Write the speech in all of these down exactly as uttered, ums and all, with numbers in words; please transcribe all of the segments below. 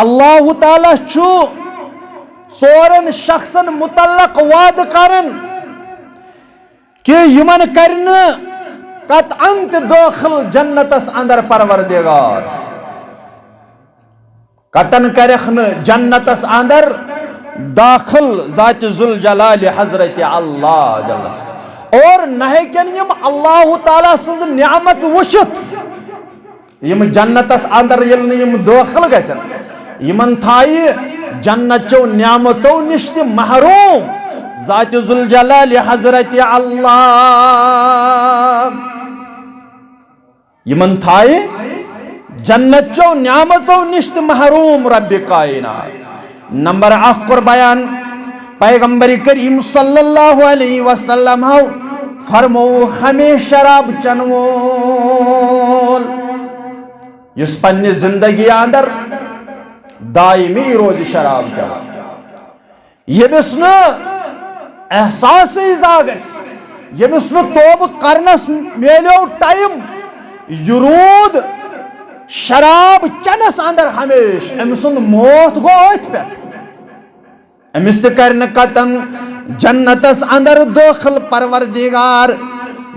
اللہ تعالیٰ چھُ ژورن شخصن متعلق وعدٕ کران کہِ یِمن کرِ نہٕ قطعاً تہِ دٲخل جنتس اندر پروردگار۔ قطعاً کرکھ نہٕ جنتس اندر داخل ذات ذوالجلال حضرت اللہ جل۔ اور نہ ہیٚکن یِم اللہ تعالیٰ سٕنٛز نعمت وٕچھِتھ۔ یِم جنتس اندر ییٚلہِ نہٕ یِم دٲخل گژھن، یِمن تھایہِ جنت چو نعمژو نِش تہِ محروم ذات ذوالجلال حضرت اللہ۔ یِمن تھایہِ جنت چو نعمژو نِش تہِ محروم رب کائنات۔ نمبر اکھ کوٚر بیان، پیغمبر کریم صلی اللہ علیہ وسلم ہو فرمووُکھ، ہمیشہ شراب چن وول یُس پننہِ زندگی اندر دائمی روزِ شراب چوان، ییٚمِس نہٕ احساسٕے زا گژھِ، ییٚمِس نہٕ توبہٕ کرنس میلیو ٹائم، یہِ روٗد شراب چنس اندر ہمیشہ، أمۍ سُنٛد موت گوٚو أتھۍ پٮ۪ٹھ۔ أمِس تہِ کرِ نہٕ قطعاً جنتس اندر دٲخل پروردگار۔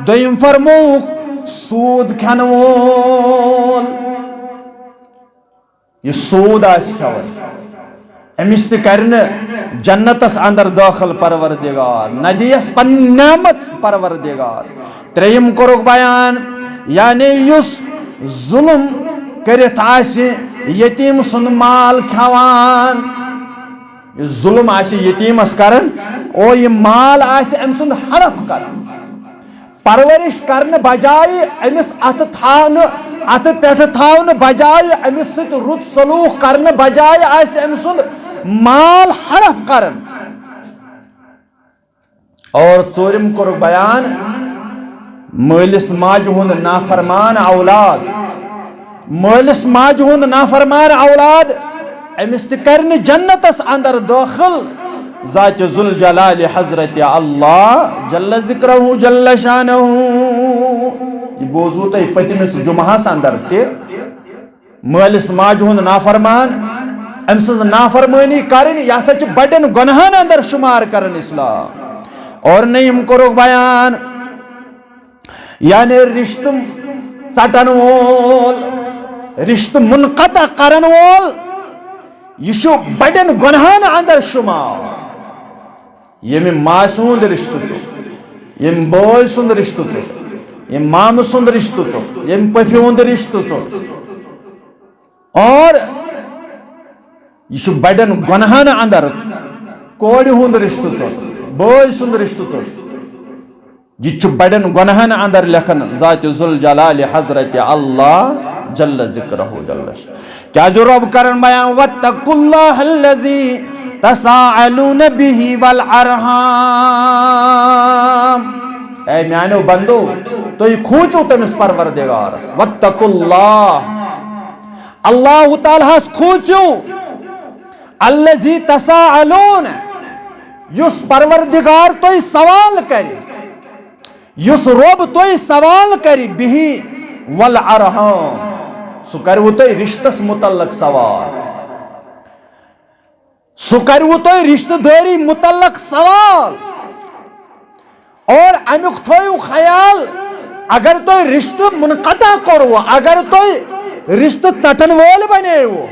دوٚیِم فرمووُکھ، سوٗد کھٮ۪ن وول۔ یہِ سوٗد آسہِ کھٮ۪وان، أمِس تہِ کرِ نہٕ جنتس اندر دٲخل پروردگار، نہ دِیس پنٕنۍ نعمت پروردگار۔ ترٛیٚیِم کوٚرُکھ بیان، یعنی یُس ظلم کٔرِتھ آسہِ یتیٖم سُنٛد مال کھٮ۪وان، یُس ظلم آسہِ یتیٖمس کران، اور یہِ مال آسہِ أمۍ سُنٛد ہڑپ کران، پرورش کرنہٕ بجایہِ أمِس اتھٕ تھاونہٕ، اتھٕ پٮ۪ٹھٕ تھاونہٕ بجایہِ، أمِس سۭتۍ رُت سلوک کرنہٕ بجایہِ آسہِ أمۍ سُنٛد مال ہڑپ کران۔ اور ژوٗرِم کوٚرُکھ بیان، مٲلِس ماجہِ ہُنٛد نافرمان اولاد، مٲلِس ماجہِ ہُنٛد نافرمان اولاد، أمِس تہِ کرِ نہٕ جنتس اندر دٲخل ذات ذوالجلال حضرت اللہ جل ذکرہ جل شانہ۔ یہِ بوزوُ تۄہہِ پٔتمِس جمعہس اندر تہِ۔ مٲلِس ماجہِ ہُنٛد نافرمان، أمۍ سٕنٛز نافرمٲنی کرٕنۍ، یہِ ہسا چھِ بڑٮ۪ن گۄنہن اندر شمار کران اسلام۔ اور نٔیِم کوٚرُکھ بیان، یعنی رشتہٕ ژٹن وول، رشتہٕ منقطع کرن وول، یہِ چھُ بڑٮ۪ن گۄنہن اندر شمار۔ ییٚمہِ ماسہِ ہُنٛد رشتہٕ ژوٚٹ، ییٚمہِ بٲے سُنٛد رشتہٕ ژوٚٹ، ییٚمہِ مامہٕ سُنٛد رشتہٕ ژوٚٹ، ییٚمہِ پۄپھِ ہُنٛد رشتہٕ ژوٚٹ، اور یہِ چھُ بڑٮ۪ن گۄنہن اندر کورِ ہُنٛد رشتہٕ ژوٚٹ، بٲے سُنٛد رشتہٕ ژوٚٹ۔ یہِ چھُ بڑٮ۪ن گۄنہن اندر لیکھان ذات ذوالجلال حضرت اللہ جل ذکرہ جل شانہ۔ کیازِ رب کرن بیان، "واتقوا اللہ الذی تساءلون بہ والارحام"۔ اے میانیو بندو، تُہۍ کھوٗژِو تٔمِس پروردگارس۔ واتقوا اللہ، اللہ تعالیٰ ہس کھوٗژِو۔ الذی تساءلون، یُس پروردگار تُہۍ سوال کرِ، یُس رب تُہۍ سوال کرِ، بہ والارحام، سُہ کرِوٕ تۄہہِ رشتس متعلق سوال، سُہ کرِوٕ تۄہہِ رشتہٕ دٲری متعلق سوال۔ اور امیُک تھٲیِو خیال، اگر تۄہہِ رشتہٕ منقطع کوٚروٕ، اگر تۄہہِ رشتہٕ ژٹن وٲلۍ بنیوٕ،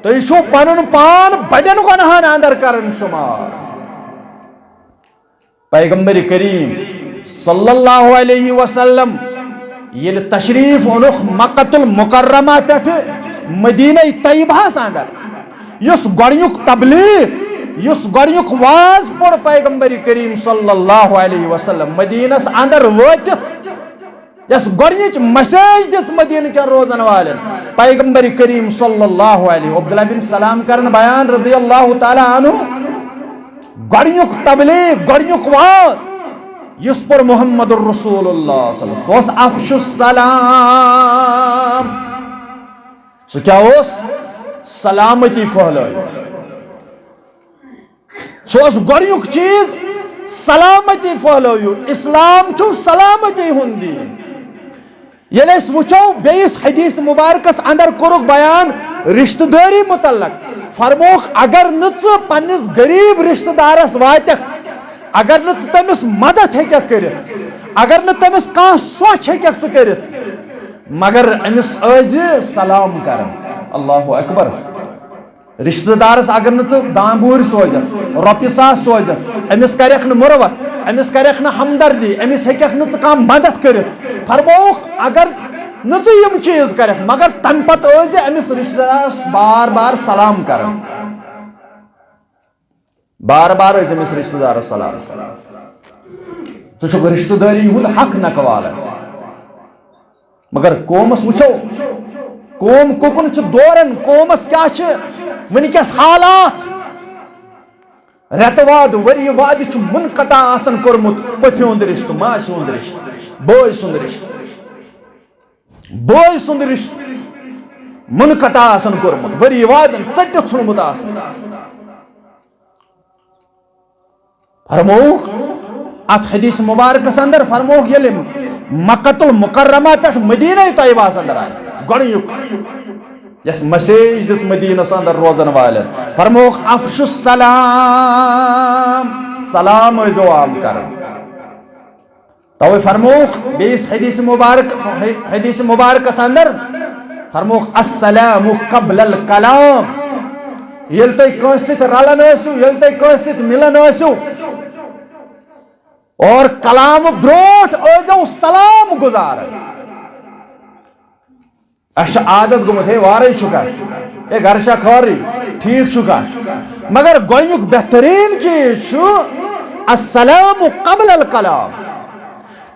تُہۍ چھِو پنُن پان بڑٮ۪ن گۄناہن اندر کران شمار۔ پیغمبر کریم صلی اللہ علیہ وسلم ییٚلہِ تشریف اونُکھ مکۃ المکرمہ پٮ۪ٹھٕ مدینہ طیبہس اندر، یُس گۄڈنیُک تبلیغ، یُس گۄڈنیُک واز پوٚر پیغمبر کریم صلی اللہ علیہ وسلم مدینس اندر وٲتِتھ، یۄس گۄڈنِچ مسیج دِژ مدینہ کٮ۪ن روزن والٮ۪ن، پیغمبر کریم صلی اللہ علیہ، عبداللہ بن سلام کرن بیان رضی اللہ تعالیٰ عنہ، گۄڈنیُک تبلیغ، گۄڈنیُک واز یُس پوٚر محمد رسول اللہ صلی اللہ علیہ وسلم، سُہ اوس افشُ السلام۔ سُہ کیٛاہ اوس؟ سلامتی پھٔہلٲیِو۔ سُہ اوس گۄڈنیُک چیٖز، سلامتی پھٔہلٲیِو۔ اسلام چھُ سلامتی ہُنٛد دیٖن۔ ییٚلہِ أسۍ وٕچھو، بیٚیِس حدیث مبارکس اندر کوٚرُکھ بیان رشتہٕ دٲری متعلق، فرمووُکھ، اگر نہٕ ژٕ پننِس غریب رشتہٕ دارس واتکھ، اگر نہٕ ژٕ تٔمِس مدد ہیٚککھ کٔرِتھ، اگر نہٕ تٔمِس کانٛہہ سۄچھ ہیٚککھ ژٕ کٔرِتھ، مگر أمِس ٲسۍ زِ سلام کران۔ اللہ اکبر۔ رشتہٕ دارس اگر نہٕ ژٕ دامبورۍ سوزکھ، رۄپیہِ ساس سوزکھ، أمِس کرکھ نہٕ مُروت، أمِس کرکھ نہٕ ہمدردی، أمِس ہیٚککھ نہٕ ژٕ کانٛہہ مدد کٔرِتھ، فرمووُکھ، اگر نہٕ ژٕ یِم چیٖز کرکھ، مگر تمہِ پتہٕ ٲسۍ زِ أمِس رشتہٕ دارس بار بار سلام کران۔ بار بار ٲسۍ أمِس رشتہٕ دارس سلام کران۔ ژٕ چھُکھ رشتہٕ دٲری ہُنٛد حق نکھٕ والان۔ مگر قومس وٕچھو، قوم کوٚکُن چھُ دوران، قومس کیٛاہ چھِ وٕنکیٚس حالات۔ رٮ۪تہٕ واد، ؤری واد چھُ منقطع آسان کوٚرمُت پۄپھِ ہُنٛد رشتہٕ، ماسہِ ہُنٛد رشتہٕ، بٲے سُنٛد رشتہٕ، بٲے سُنٛد رشتہٕ منقطع آسان کوٚرمُت، ؤری وادن ژٔٹِتھ ژھُنمُت آسان۔ فرمووُکھ اتھ حدیث مبارکس اندر، فرمووُکھ، ییٚلہِ مکۃ المکرمہ پٮ۪ٹھ مدینہ طیبہس اندر آیہِ گۄڈٕنیُک، یۄس مسیج دِژ مدینس اندر روزن والٮ۪ن، فرمووُکھ، افشوا السلام، سلام ٲسۍزیو عام کران۔ توے فرمووُکھ بیٚیِس حدیث مبارک، حدیث مبارکس اندر فرمووُکھ، السلام قبل الکلام۔ ییٚلہِ تُہۍ کٲنٛسہِ سۭتۍ رلان ٲسِو، ییٚلہِ تُہۍ کٲنٛسہِ سۭتۍ ملان ٲسِو، اور کلام برونٛٹھ ٲسۍزیو سلام گُزاران۔ اَسہِ چھُ عادت گوٚمُت، ہے، وارَے چھُکھا؟ ہے، گرٕ چھا خٲرٕے؟ ٹھیٖک چھُکھا؟ مگر گۄڈٕنیُک بہتریٖن چیٖز چھُ السلام قبل الکلام۔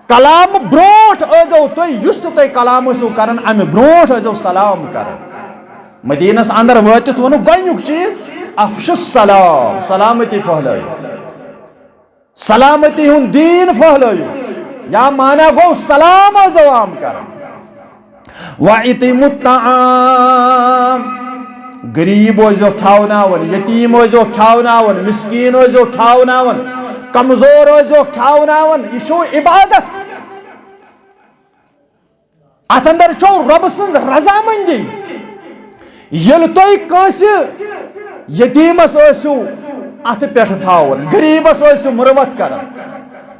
کلام برونٛٹھ ٲسۍزیو تُہۍ، یُس تہِ تُہۍ کلام ٲسِو کران، اَمہِ برونٛٹھ ٲسۍزیو سلام کران۔ مدیٖنس اندر وٲتِتھ ووٚنُکھ گۄڈٕنیُک چیٖز، افشوا السلام، سلامتی پھٔہلٲیِو۔ سلامتی ہُنٛد دیٖن پھٔہلٲیِو۔ یا معنی گوٚو سلام ٲسۍزیو عام کران۔ وَأَطْعِمُوا الطَّعَامَ، غریٖب ٲسۍزیو کھیاوناوان، یتیٖم ٲسۍزیو کھیاوناوان، مسکیٖن ٲسۍزیو کھیاوناوان، کمزور ٲسۍزیو کھیاوناوان۔ یہِ چھُو عبادت۔ اتھ اندر چھو رۄبہٕ سٕنٛز رضامندی۔ ییٚلہِ تُہۍ کٲنٛسہِ یتیٖمس ٲسِو اتھٕ پٮ۪ٹھ تھاوان، غریٖبس ٲسِو مُروت کران،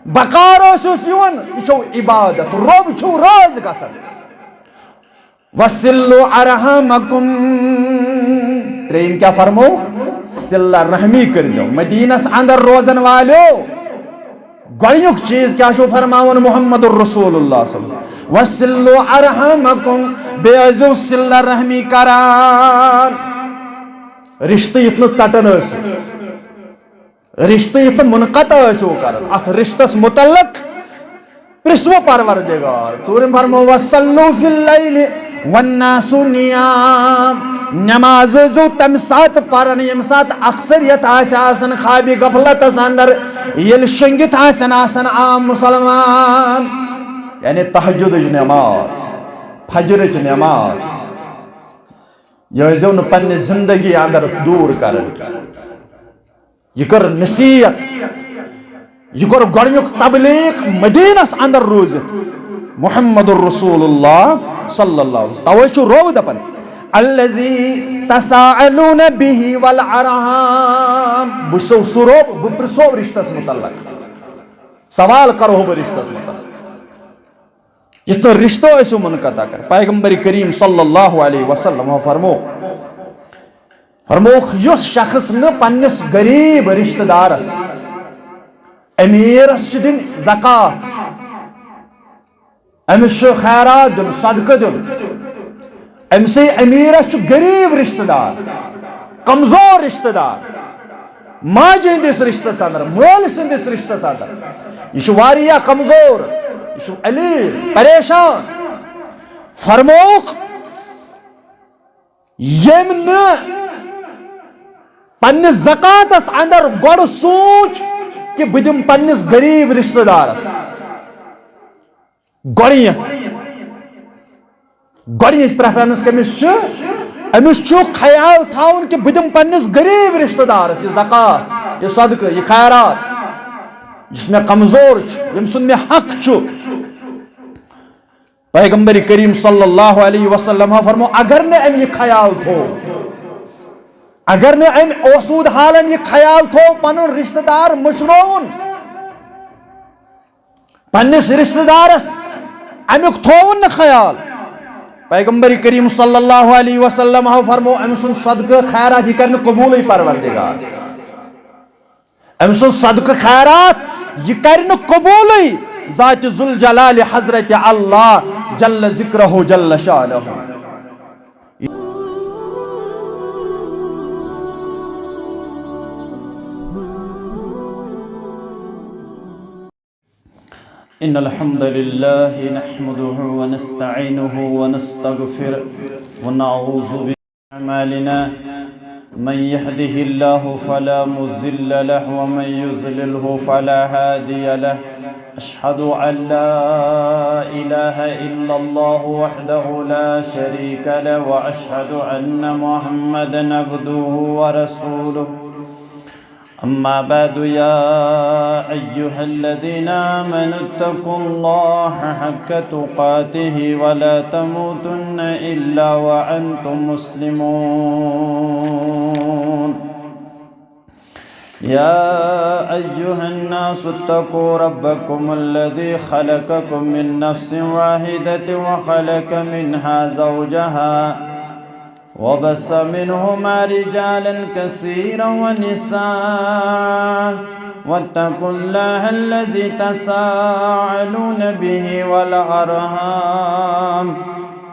بکار ٲسِس یِوان، یہِ چھو عبادت، رۄب چھُو رٲضۍ گژھان۔ وَصِلُوا أَرْحَامَكُمْ۔ ترٛیٚیِم کیٛاہ فرمو؟ صلہ رحمی کٔرۍزیو۔ مدیٖنس اندر روزن والیو، گۄڈٕنیُک چیٖز کیٛاہ چھُو فرماوان محمد رسول اللہ صلی اللہ علیہ وسلم؟ وَصِلُوا أَرْحَامَكُمْ، بیٚیہِ ٲسۍزیو صلہ رحمی کران۔ رشتہٕ یُتھ نہٕ ژٹان ٲسِو، رشتہٕ یُتھ نہٕ منقطع ٲسِو کران۔ اتھ رشتس متعلق پرژھوٕ پروردگار۔ ژوٗرِم فرمو، وَصَلُّوا فِي اللَّيْلِ وَالنَّاسُ نِيَامٌ۔ نماز ٲسۍزیو تَمہِ ساتہٕ پَران، ییٚمہِ ساتہٕ اکثریت آسہِ آسان خوابِ غفلتس اندر، ییٚلہِ شۄنٛگِتھ آسن آسان عام مُسلمان۔ یعنی تہجدٕچ نماز، فجرٕچ نماز۔ یہِ ٲسۍزیو نہٕ پننہِ زندگی اندر دوٗر کران۔ یہِ کٔر نصیحت، یہِ کوٚر گۄڈٕنیُک تبلیغ مدیٖنس اندر روٗزِتھ محمد رسول اللہ صلی اللہ علیہ وسلم۔ توے چھُ رۄب دپان، الذی تساءلون بہ والارحام۔ بہٕ چھُسو سُہ رۄب، بہٕ پرژھو رشتس متعلق، سوال کرہو بہٕ رشتس متعلق۔ یِتھ پٲٹھۍ رشتہٕ ٲسِو منقطع کر، پیغمبر کریم صلی اللہ علیہ وسلم فرمو، فرمووُکھ، یُس شخص نہٕ پننِس غریب رشتہٕ دارس، امیرس چھِ دِنۍ زکوٰۃ، أمِس چھُ خیرات دیُن، صدقہٕ دیُن، أمۍ سٕے امیرس چھُ غریب رشتہٕ دار، کمزور رشتہٕ دار، ماجہِ ہٕنٛدِس رشتس اندر، مٲلۍ سٕنٛدِس رشتس اندر۔ یہِ چھُ واریاہ کمزور، یہِ چھُ علیر، پریشان۔ فرمووُکھ، ییٚمۍ نہٕ پننِس زکاتس اندر گۄڈٕ سوٗنچ کہِ بہٕ دِمہٕ پننِس غریب رشتہٕ دارس گۄڈٕنیتھ۔ گۄڈٕنِچ پریفرنس کٔمِس چھِ؟ أمِس چھُ خیال تھاوُن کہِ بہٕ دِمہٕ پننِس غریب رشتہٕ دارس یہِ زکات، یہِ صدقہٕ، یہِ خیرات، یُس مےٚ کمزور چھُ، ییٚمہِ سُنٛد مےٚ حق چھُ۔ پیغمبر کریم صلی اللہ علیہ وسلم ہا فرمو، اگر نہ أمۍ یہِ خیال تھوو، اگر نہ أمۍ اوسود حالن یہِ خیال تھوو پنُن رشتہٕ دار مٔشراوُن، پننِس رشتہٕ دارس امیُک تھووُن نہٕ خیال، پیغمبر کریم صلی اللہ علیہ وسلم ہا فرمو، أمۍ سُنٛد صدقہٕ خیرات یہِ کرِ نہٕ قبوٗلٕے پروردگار۔ أمۍ سُنٛد صدقہٕ خیرات یہِ کرِ نہٕ قبوٗلٕے ذات ذوالجلال حضرت اللہ جل ذکرہ جل شانہ۔ إن الحمد لله نحمده ونستعينه ونستغفره ونعوذ به من شرور أعمالنا. من يهده الله فلا مضل له ومن يضلله فلا هادي له. أشهد أن لا إله إلا الله وحده لا شريك له وأشهد أن محمدا عبده ورسوله. أما بعد، يا أيها الذين آمنوا اتقوا الله حق تقاته ولا تموتن إلا وأنتم مسلمون. يا أيها الناس اتقوا ربكم الذي خلقكم من نفس واحدة وخلق منها زوجها وبث منهما رجالا كثيرا ونساء، واتقوا الله الذي تساءلون به والأرحام،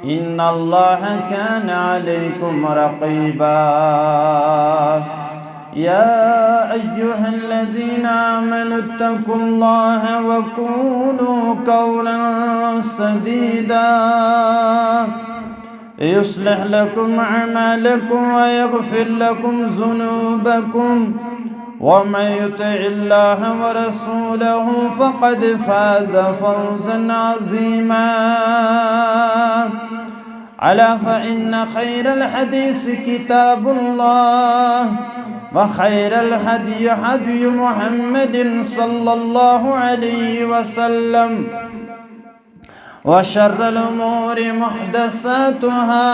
إن الله كان عليكم رقيبا. يا أيها الذين آمنوا اتقوا الله وقولوا قولا سديدا، يصلح لكم أعمالكم ويغفر لكم ذنوبكم، ومن يطع الله ورسوله فقد فاز فوزا عظيما. ألا فإن خير الحديث كتاب الله، وخير الهدي هدي محمد صلى الله عليه وسلم، وشر الأمور محدثاتها،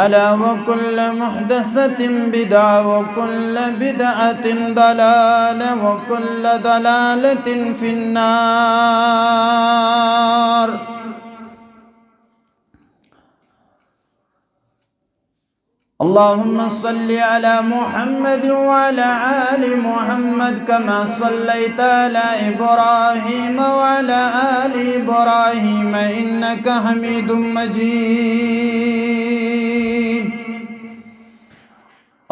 ألا وكل محدثة بدعة، وكل بدعة ضلالة، وكل ضلالة في النار. اللهم صل على محمد وعلى آل محمد كما صليت على إبراهيم وعلى آل إبراهيم إنك حميد مجيد.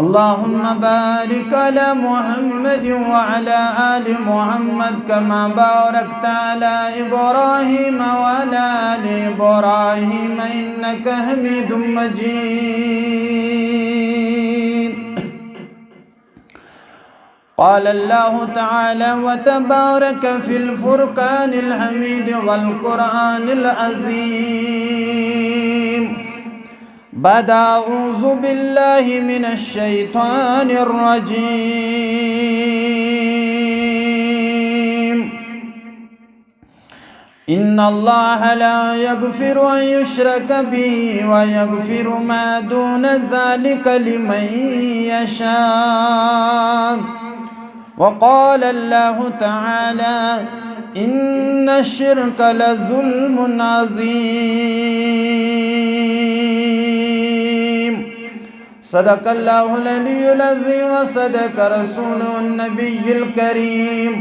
اللهم بارك على محمد وعلى آل محمد كما باركت على إبراهيم وعلى آل إبراهيم إنك حميد مجيد. قال الله تعالى وتبارك في الفرقان الحميد والقرآن العظيم بعد أعوذ بالله من الشيطان الرجيم. إن الله لا يغفر أن يشرك به ويغفر ما دون ذلك لمن يشاء. وقال الله تعالى: إن الشرك لظلم عظيم. صدق الله العلي العظيم وصدق رسوله النبي الكريم،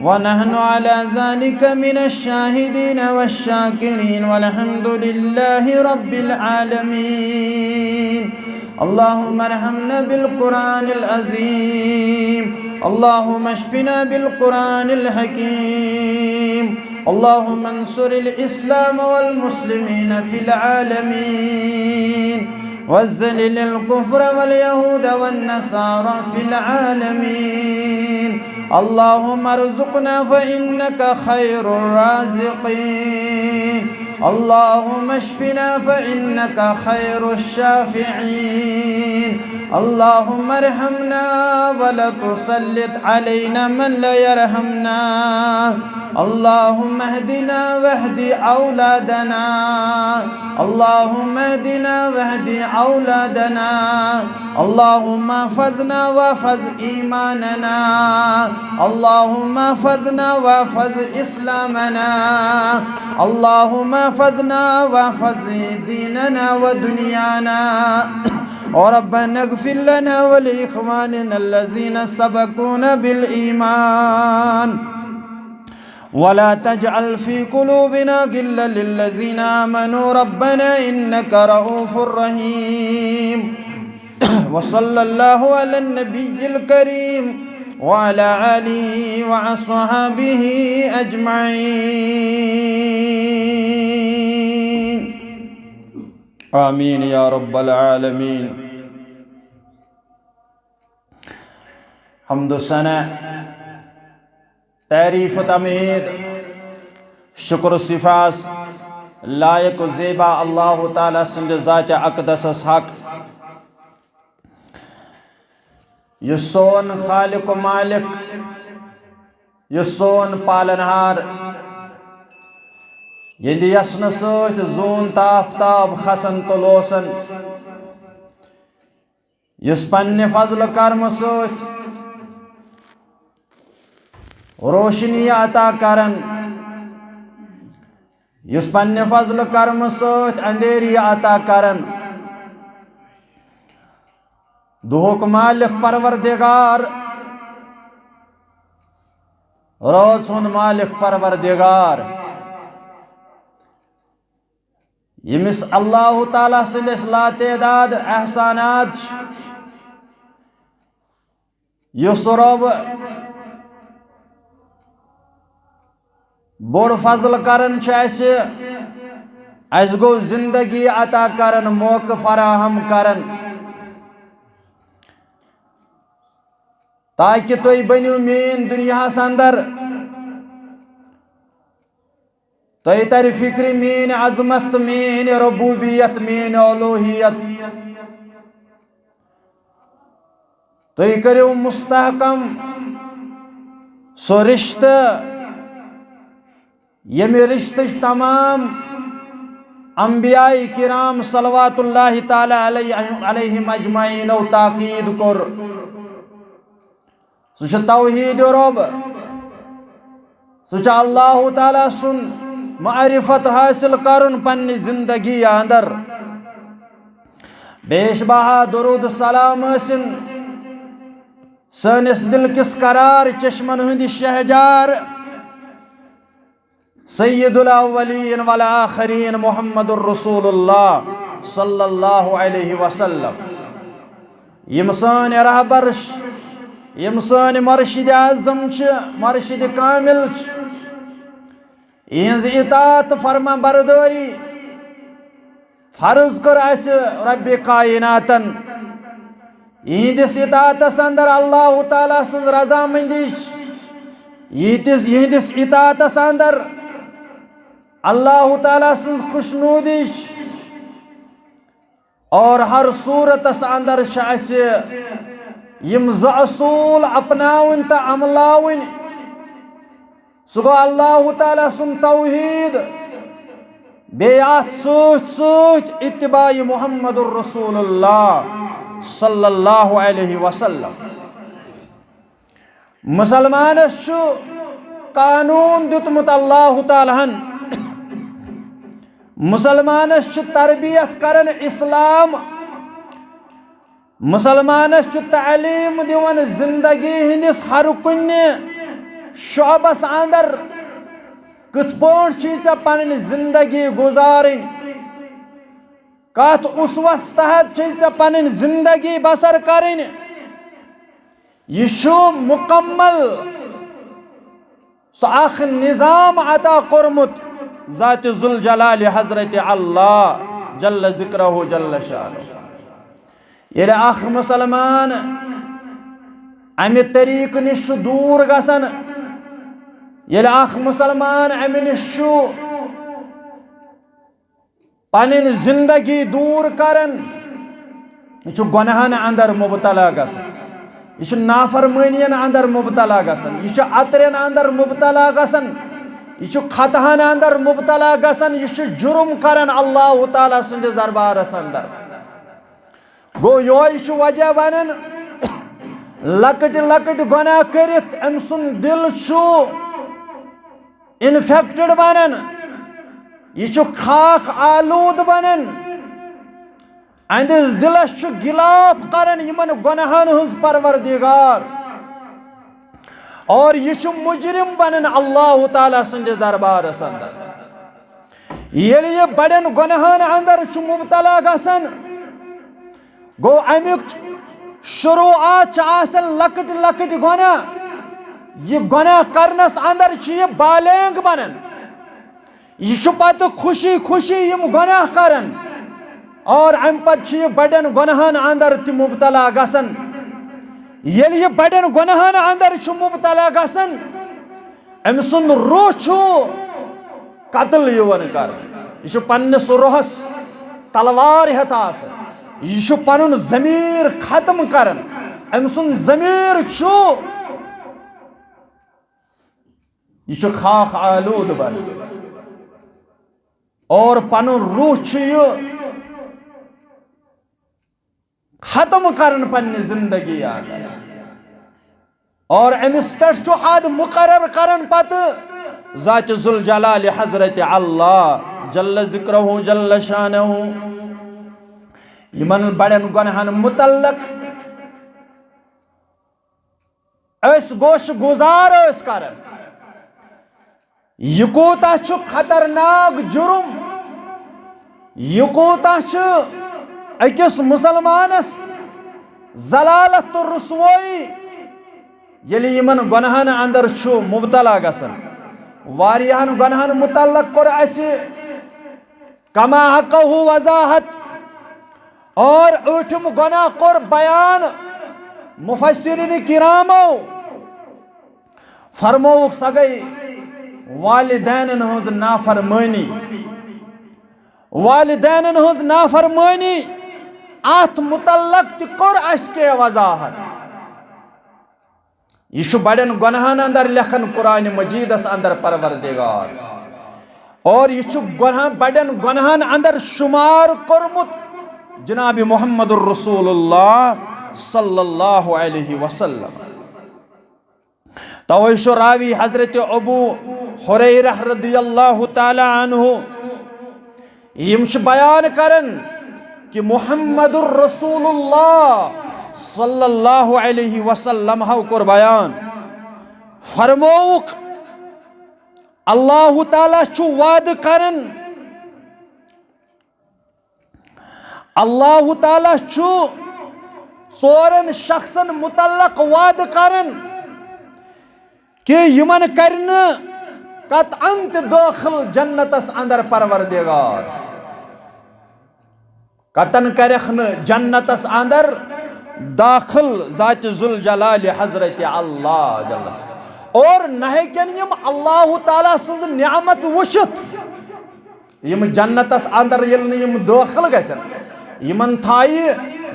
ونحن على ذلك من الشاهدين والشاكرين، والحمد لله رب العالمين. اللهم ارحمنا بالقرآن العظيم، اللهم اشفنا بالقرآن الحكيم، اللهم انصر الإسلام والمسلمين في العالمين، وذلل الكفر واليهود والنصارى في العالمين. اللهم ارزقنا فإنك خير الرازقين. اللهم اشفنا فإنك خير الشافعين. اللهم ارحمنا ولا تسلط علينا من لا يرحمنا. اللهم اهدنا واهد أولادنا. اللهم اهدنا واهد أولادنا. اللهم احفظنا واحفظ إيماننا. اللهم احفظنا واحفظ إسلامنا. اللهم احفظنا واحفظ ديننا ودنيانا. ربنا اغفر لنا ولإخواننا الذين سبقونا بالإيمان. ولا تجعل في قلوبنا غلا للذين آمنوا ربنا إنك رؤوف رحيم. وصلى الله على النبي الكريم وعلى آله وأصحابه أجمعين. آمين يا رب العالمين. حمد و ثنا، تعریف و تمہید، شکر و صفاس لائق و زیبا اللہ تعالیٰ سند ذات اقدسس حق، یُس سون خالق و مالک، یُس سون پالنہار، یہندِ یژھنہٕ سۭتۍ زوٗن تہٕ آفتاب کھسن تہٕ لوسن، یُس پننہِ فضل و کرمہٕ سۭتۍ روشنی عطا کرن، یُس پننہِ فضل و کرمہٕ سۭتۍ اندھیری عطا کرن۔ دُہُک مالک پروردگار، رٲژ ہُنٛد مالک پروردگار، ییٚمِس اللہ تعالیٰ سٕنٛدۍ أسۍ لاتعداد احسانات چھِ، یُس رۄب بوٚڑ فضل کران چھُ اَسہِ، اَسہِ گوٚو زندگی عطا کران، موقعہٕ فراہم کران، تاکہِ تُہۍ بٔنِو میٲنۍ دُنیاہَس اندر، تۄہہِ ترِ فکرِ میٲنۍ عظمت تہٕ میٲنۍ ربوبیت، میٲنۍ الوہیت۔ تُہۍ کٔرِو مستحکم سُہ رشتہٕ، ییٚمہِ رشتٕچ تمام انبیاء کرام صلوات اللہ تعالیٰ علیہ، علیہم اجمعینو تاکید کوٚر۔ سُہ چھُ توحید رۄب۔ سُہ چھُ اللہ تعالیٰ سُنٛد معرفت حٲصِل کرُن پننہِ زندگی اندر۔ بیش بہا درود سلام ٲسِن سٲنِس دِل کِس قرار چشمن ہٕنٛدِ شہجار، سید الاولین والآخرین محمد الرسول اللہ صلی اللہ علیہ وسلم، یِم سٲنۍ رہبر چھِ، یِم سٲنۍ مرشد اعظم چھِ، مرشد کامل چھِ۔ یِہٕنٛز اطاعت فرما بردٲری فرض کٔر اَسہِ رۄبِ کائناتن۔ یِہنٛدِس اطاعتس اندر اللہ تعالیٰ سٕنٛز رضامندی چھِ۔ یِہنٛدِس، یِہنٛدِس اطاعتس اندر اللہ تعالیٰ سٕنٛز خوشنودی چھِ۔ اور ہر صورتس اندر چھِ اَسہِ یِم زٕ اصوٗل اپناوٕنۍ تہٕ عملاوٕنۍ۔ سُہ گوٚو اللہ تعالیٰ سُنٛد توحید، بیٚیہِ اَتھ سۭتۍ سۭتۍ اتباع محمد الرسول اللہ صلی اللہ علیہ وسلم۔ مسلمانس چھُ قانون دیُتمُت اللہ تعالیٰ ہن، مسلمانس چھُ تربیت کران اسلام، مسلمانس چھُ تعلیٖم دِوان زندگی ہٕنٛدِس ہر کُنہِ شعبس اندر، کِتھ پٲٹھۍ چھُے ژےٚ پنٕنۍ زندگی گُزارٕنۍ، کتھ اسوس تحت چھُے ژےٚ پنٕنۍ زندگی بسر کرٕنۍ۔ یہِ چھُ مکمل سُہ اکھ نظام عطا کوٚرمُت ذات ذوالجلال حضرت اللہ جل ذکرہ جل شانہ۔ ییٚلہِ اکھ مسلمان امہِ طریقہٕ نِش چھُ دوٗر گژھان، ییٚلہِ اکھ مسلمان امہِ نِش چھُ پنٕنۍ زندگی دوٗر کران، یہِ چھُ گۄناہن اندر مبتلا گژھان، یہِ چھُ نافرمٲنین اندر مبتلا گژھان، یہِ چھُ اطرین اندر مبتلا گژھان۔ یہِ چھُ خطہن اندر مبتلا گژھان، یہِ چھُ جرم کران اللہ تعالیٰ سٕنٛدِس دربارس اندر۔ گوٚو، یہوے چھُ وجہ ونان، لۄکٕٹۍ لۄکٕٹۍ گۄناہ کٔرِتھ أمۍ سُنٛد دِل چھُ انفیکٹڈ بنان، یہِ چھُ خاک آلود بنان۔ أہنٛدِس دِلس چھُ غلاف کران یِمن گۄناہن ہٕنٛز پروردگار، اور یہِ چھُ مجرم بنان اللہ تعالیٰ سٕنٛدِس دربارس اندر۔ ییٚلہِ یہِ بڑٮ۪ن گۄناہن اندر چھُ مبتلا گژھان، گوٚو، امیُک شروعات چھِ آسان لۄکٕٹۍ لۄکٕٹۍ گۄناہ۔ یہِ گۄناہ کرنس اندر چھُ یہِ بالینگ بنان۔ یہِ چھُ پتہٕ خوشی خوشی یِم گۄناہ کران، اور امہِ پتہٕ چھُ یہِ بڑٮ۪ن گۄناہن اندر تہِ مبتلا گژھان۔ ییٚلہِ یہِ بڑٮ۪ن گۄناہن اندر چھُ مبتلا گژھان، أمۍ سُنٛد روح چھُ قتل یِوان کرنہٕ۔ یہِ چھُ پننِس روحس تلوار ہٮ۪تھ آسان۔ یہِ چھُ پنُن ضمیٖر ختم کران۔ أمۍ سُنٛد ضمیٖر چھُ، یہِ چھُ خاک آلود بنان۔ اور پنُن روح چھُ یہِ ختم کران پننہِ زندگی اندر۔ اور أمِس پٮ۪ٹھ چھُ حد مقرر کران پتہٕ ذات ذوالجلال حضرت اللہ جل ذکرہ جل شانہ۔ یِمن بڑٮ۪ن گۄناہن متعلق أسۍ گوش گُزار ٲسۍ کران۔ یہِ کوٗتاہ چھُ خطرناک جُرُم، یہِ کوٗتاہ چھُ أکِس مُسلمانَس ذلالت تہٕ رُسوٲیی، ییٚلہِ یِمَن گۄناہَن اندر چھُ مُبتلا گژھان۔ واریاہَن گۄناہَن مُتعلق کوٚر اَسہِ کما حقہ وضاحت، اور ٲٹھِم گۄناہ کوٚر بیان مفسرین کرامو۔ فرمووُکھ، سۄ گٔے والدینن ہٕنٛز نافرمٲنی۔ والدینن ہٕنٛز نافرمٲنی، اتھ متعلق تہِ کوٚر اسہِ کینٛہہ وضاحت۔ یہِ چھُ بڑٮ۪ن گۄناہن اندر لیکھان قرآن مجیدس اندر پروردگار، اور یہِ چھُ گۄناہ، بڑٮ۪ن گۄناہن اندر شمار کوٚرمُت جناب محمد الرسول اللہ صلی اللہ علیہ وسلم۔ توے چھُ راوی حضرت ابو ہریرہ رضی اللہ تعالی عنہ، یِم چھِ بیان کران کہ محمد الرسول اللہ صلی اللہ علیہ وسلم ہو کوٚر بیان، فرمووُکھ، اللہ تعالیٰ چھُ وعدٕ کران، اللہ تعالیٰ چھُ ژورن شخصن متعلق وعدٕ کران کہ یِمن کرِ نہٕ قطعاً تہِ دٲخل جنتس اندر پروردگار۔ قطعاً کرکھ نہٕ جنتس اندر داخل ذات ذوالجلال حضرت اللہ جل۔ اور نہ ہیٚکن یِم اللہ تعالیٰ سٕنٛز نعمت وٕچھِتھ۔ یِم جنتس اندر ییٚلہِ نہٕ یِم دٲخل گژھن، یِمن تھایہِ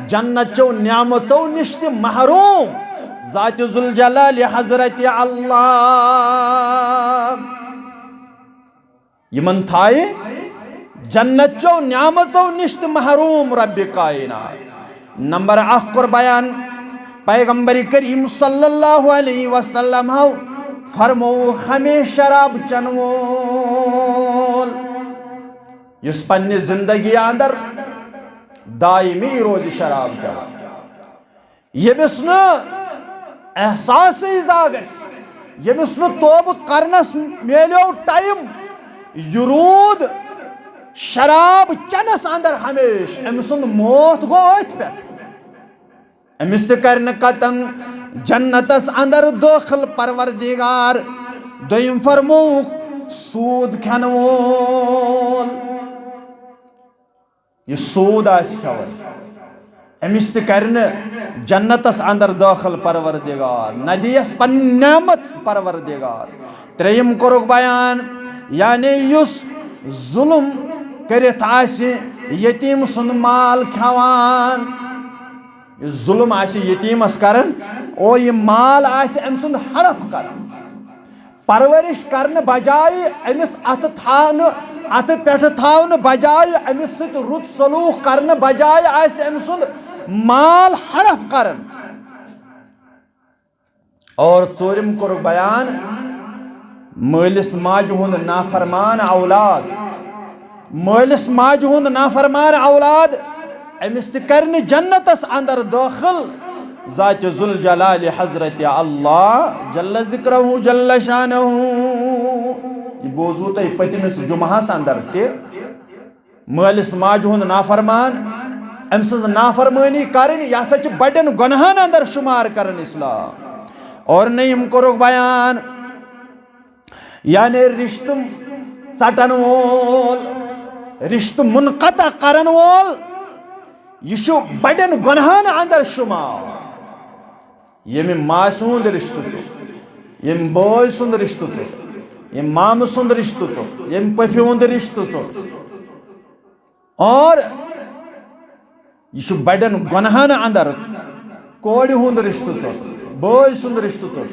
جنت چو نعمژو نِش تہِ محروم ذات ذوالجلال حضرت اللہ۔ یِمن تھایہِ جنت چو نعمژو نِش تہِ محروم رب کائنات۔ نمبر اکھ کوٚر بیان پیغمبر کریم صلی اللہ علیہ وسلم ہو فرمووُکھ، ہمیشہ شراب چن وول یُس پننہِ زندگی اندر دائمی روزِ شراب چوان، ییٚمِس نہٕ احساسٕے زا گژھِ، ییٚمِس نہٕ توبہٕ کرنس میلیو ٹائم، یہِ روٗد شراب چنس اندر ہمیشہ، أمۍ سُنٛد موت گوٚو أتھۍ پٮ۪ٹھ۔ أمِس تہِ کرِ نہٕ قطعاً جنتس اندر دٲخل پروردگار۔ دوٚیِم فرمووُکھ، سوٗد کھٮ۪ن وول یُس سوٗد آسہِ کھٮ۪وان، أمِس تہِ کرِ نہٕ جنتس اندر دٲخل پروردگار، نہ دِیس پنٕنۍ نعمت پروردگار۔ ترٛیٚیِم کوٚرُکھ بیان، یعنی یُس ظلم کٔرِتھ آسہِ یتیٖم سُنٛد مال کھٮ۪وان، یُس ظلم آسہِ یتیٖمس کران اور یہِ مال آسہِ أمۍ سُنٛد ہڑپ کران، پرورش کرنہٕ بجایہِ، أمِس اتھٕ تھاونہٕ، اتھٕ پٮ۪ٹھٕ تھاونہٕ بجایہِ، أمِس سۭتۍ رُت سلوک کرنہٕ بجایہِ آسہِ أمۍ سُنٛد مال ہڑپ کران۔ اور ژوٗرِم کوٚرُکھ بیان، مٲلِس ماجہِ ہُنٛد نافرمان اولاد۔ مٲلِس ماجہِ ہُنٛد نافرمان اولاد، أمِس تہِ کرِ نہٕ جنتس اندر دٲخل ذات ذوالجلال حضرت اللہ جل ذکرہ جل شانہ۔ یہِ بوزوٕ تۄہہِ پٔتمِس جمعہس اندر تہِ۔ مٲلِس ماجہِ ہُنٛد نافرمان، أمۍ سٕنٛز نافرمٲنی کرٕنۍ، یہِ ہسا چھِ بڑٮ۪ن گۄناہن اندر شمار کران اسلام۔ اور نٔیِم کوٚرُکھ بیان، یعنی رشتہٕ ژٹن وول، رشتہٕ منقطع کرن وول، یہِ چھُ بڑٮ۪ن گۄناہن اندر شمار۔ ییٚمہِ ماسہِ ہُنٛد رشتہٕ چھُ، ییٚمہِ بٲے سُنٛد رشتہٕ چھُ، ییٚمہِ مامہٕ سُنٛد رشتہٕ چھُ، ییٚمہِ پۄپھِ ہُنٛد رشتہٕ چھُ، اور یہِ چھُ بڑٮ۪ن گۄناہن اندر، کورِ ہُنٛد رشتہٕ ژوٚٹ، بٲے سُنٛد رشتہٕ ژوٚٹ۔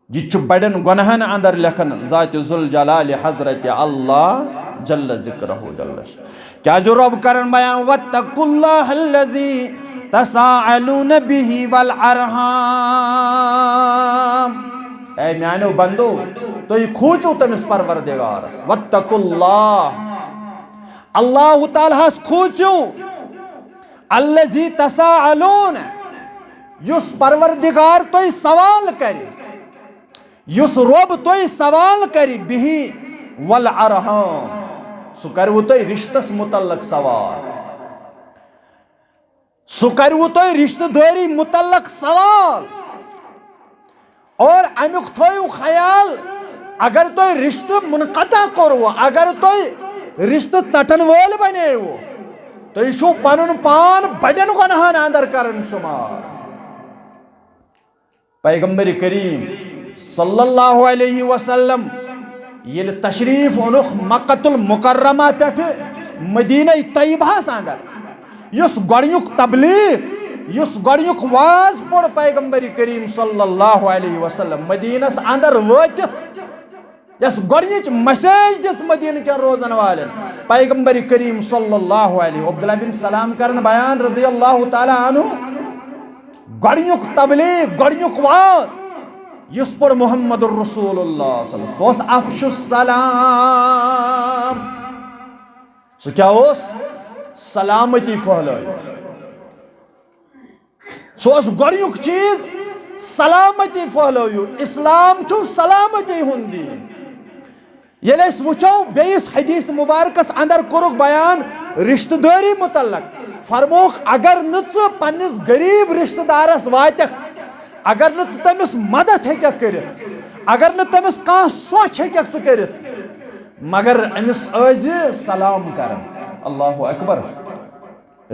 یہِ تہِ چھُ بڑٮ۪ن گۄناہن اندر لیکھان ذات ذوالجلال حضرت اللہ جل ذکرہ جل شانہ۔ کیازِ رۄب کران بیان، "واتقوا اللہ الذی تساءلون بہ والارحام"۔ اے میانیو بندو، تُہۍ کھوٗژِو تٔمِس پروردگارس۔ واتقوا اللہ، اللہ تعالیٰ ہس کھوٗژِو۔ الذی تساءلون، یُس پروردگار تُہۍ سوال کرِ، یُس رۄب تُہۍ سوال کرِ، بِہِ والارحام، سُہ کرِوٕ تۄہہِ رشتس متعلق سوال، سُہ کرِوٕ تۄہہِ رشتہٕ دٲری متعلق سوال۔ اور امیُک تھٲیِو خیال، اگر تۄہہِ رشتہٕ منقطع کوٚروٕ، اگر تۄہہِ رشتہٕ ژٹن وٲلۍ بنیوٕ، تُہۍ چھِو پنُن پان بڑٮ۪ن گۄناہن اندر کران شمار۔ پیغمبر کریم صلی اللہ علیہ وسلم ییٚلہِ تشریف اوٚنُکھ مکۃ المکرمہ پٮ۪ٹھٕ مدینہ طیبہس اندر، یُس گۄڈنیُک تبلیغ، یُس گۄڈنیُک واز پوٚر پیغمبر کریم صلی اللہ علیہ وسلم مدینس اندر وٲتِتھ، یۄس گۄڈنِچ مسیج دِژ مدینہ کٮ۪ن روزن والٮ۪ن پیغمبر کریم صلی اللہ علیہ، عبداللہ بن سلام کرن بیان رضی اللہ تعالیٰ عنہ، گۄڈنیُک تبلیغ، گۄڈنیُک واز، یُس پوٚر محمد رسول اللہ صلی اللہ علیہ وسلم، سُہ اوس افشُ السلام۔ سُہ کیٛاہ اوس؟ سلامتی پھٔہلٲیِو۔ سُہ اوس گۄڈنیُک چیٖز، سلامتی پھٔہلٲیِو۔ اسلام چھُ سلامتی ہُنٛد دیٖن۔ ییٚلہِ أسۍ وٕچھو، بیٚیِس حدیث مبارکس اندر کوٚرُکھ بیان رشتہٕ دٲری متعلق۔ فرمووُکھ، اگر نہٕ ژٕ پننِس غریب رشتہٕ دارس واتکھ، اگر نہٕ ژٕ تٔمِس مدد ہیٚککھ کٔرِتھ، اگر نہٕ تٔمِس کانٛہہ سوچ ہیٚککھ ژٕ کٔرِتھ، مگر أمِس ٲسۍ زِ سلام کران۔ اللہ اکبر۔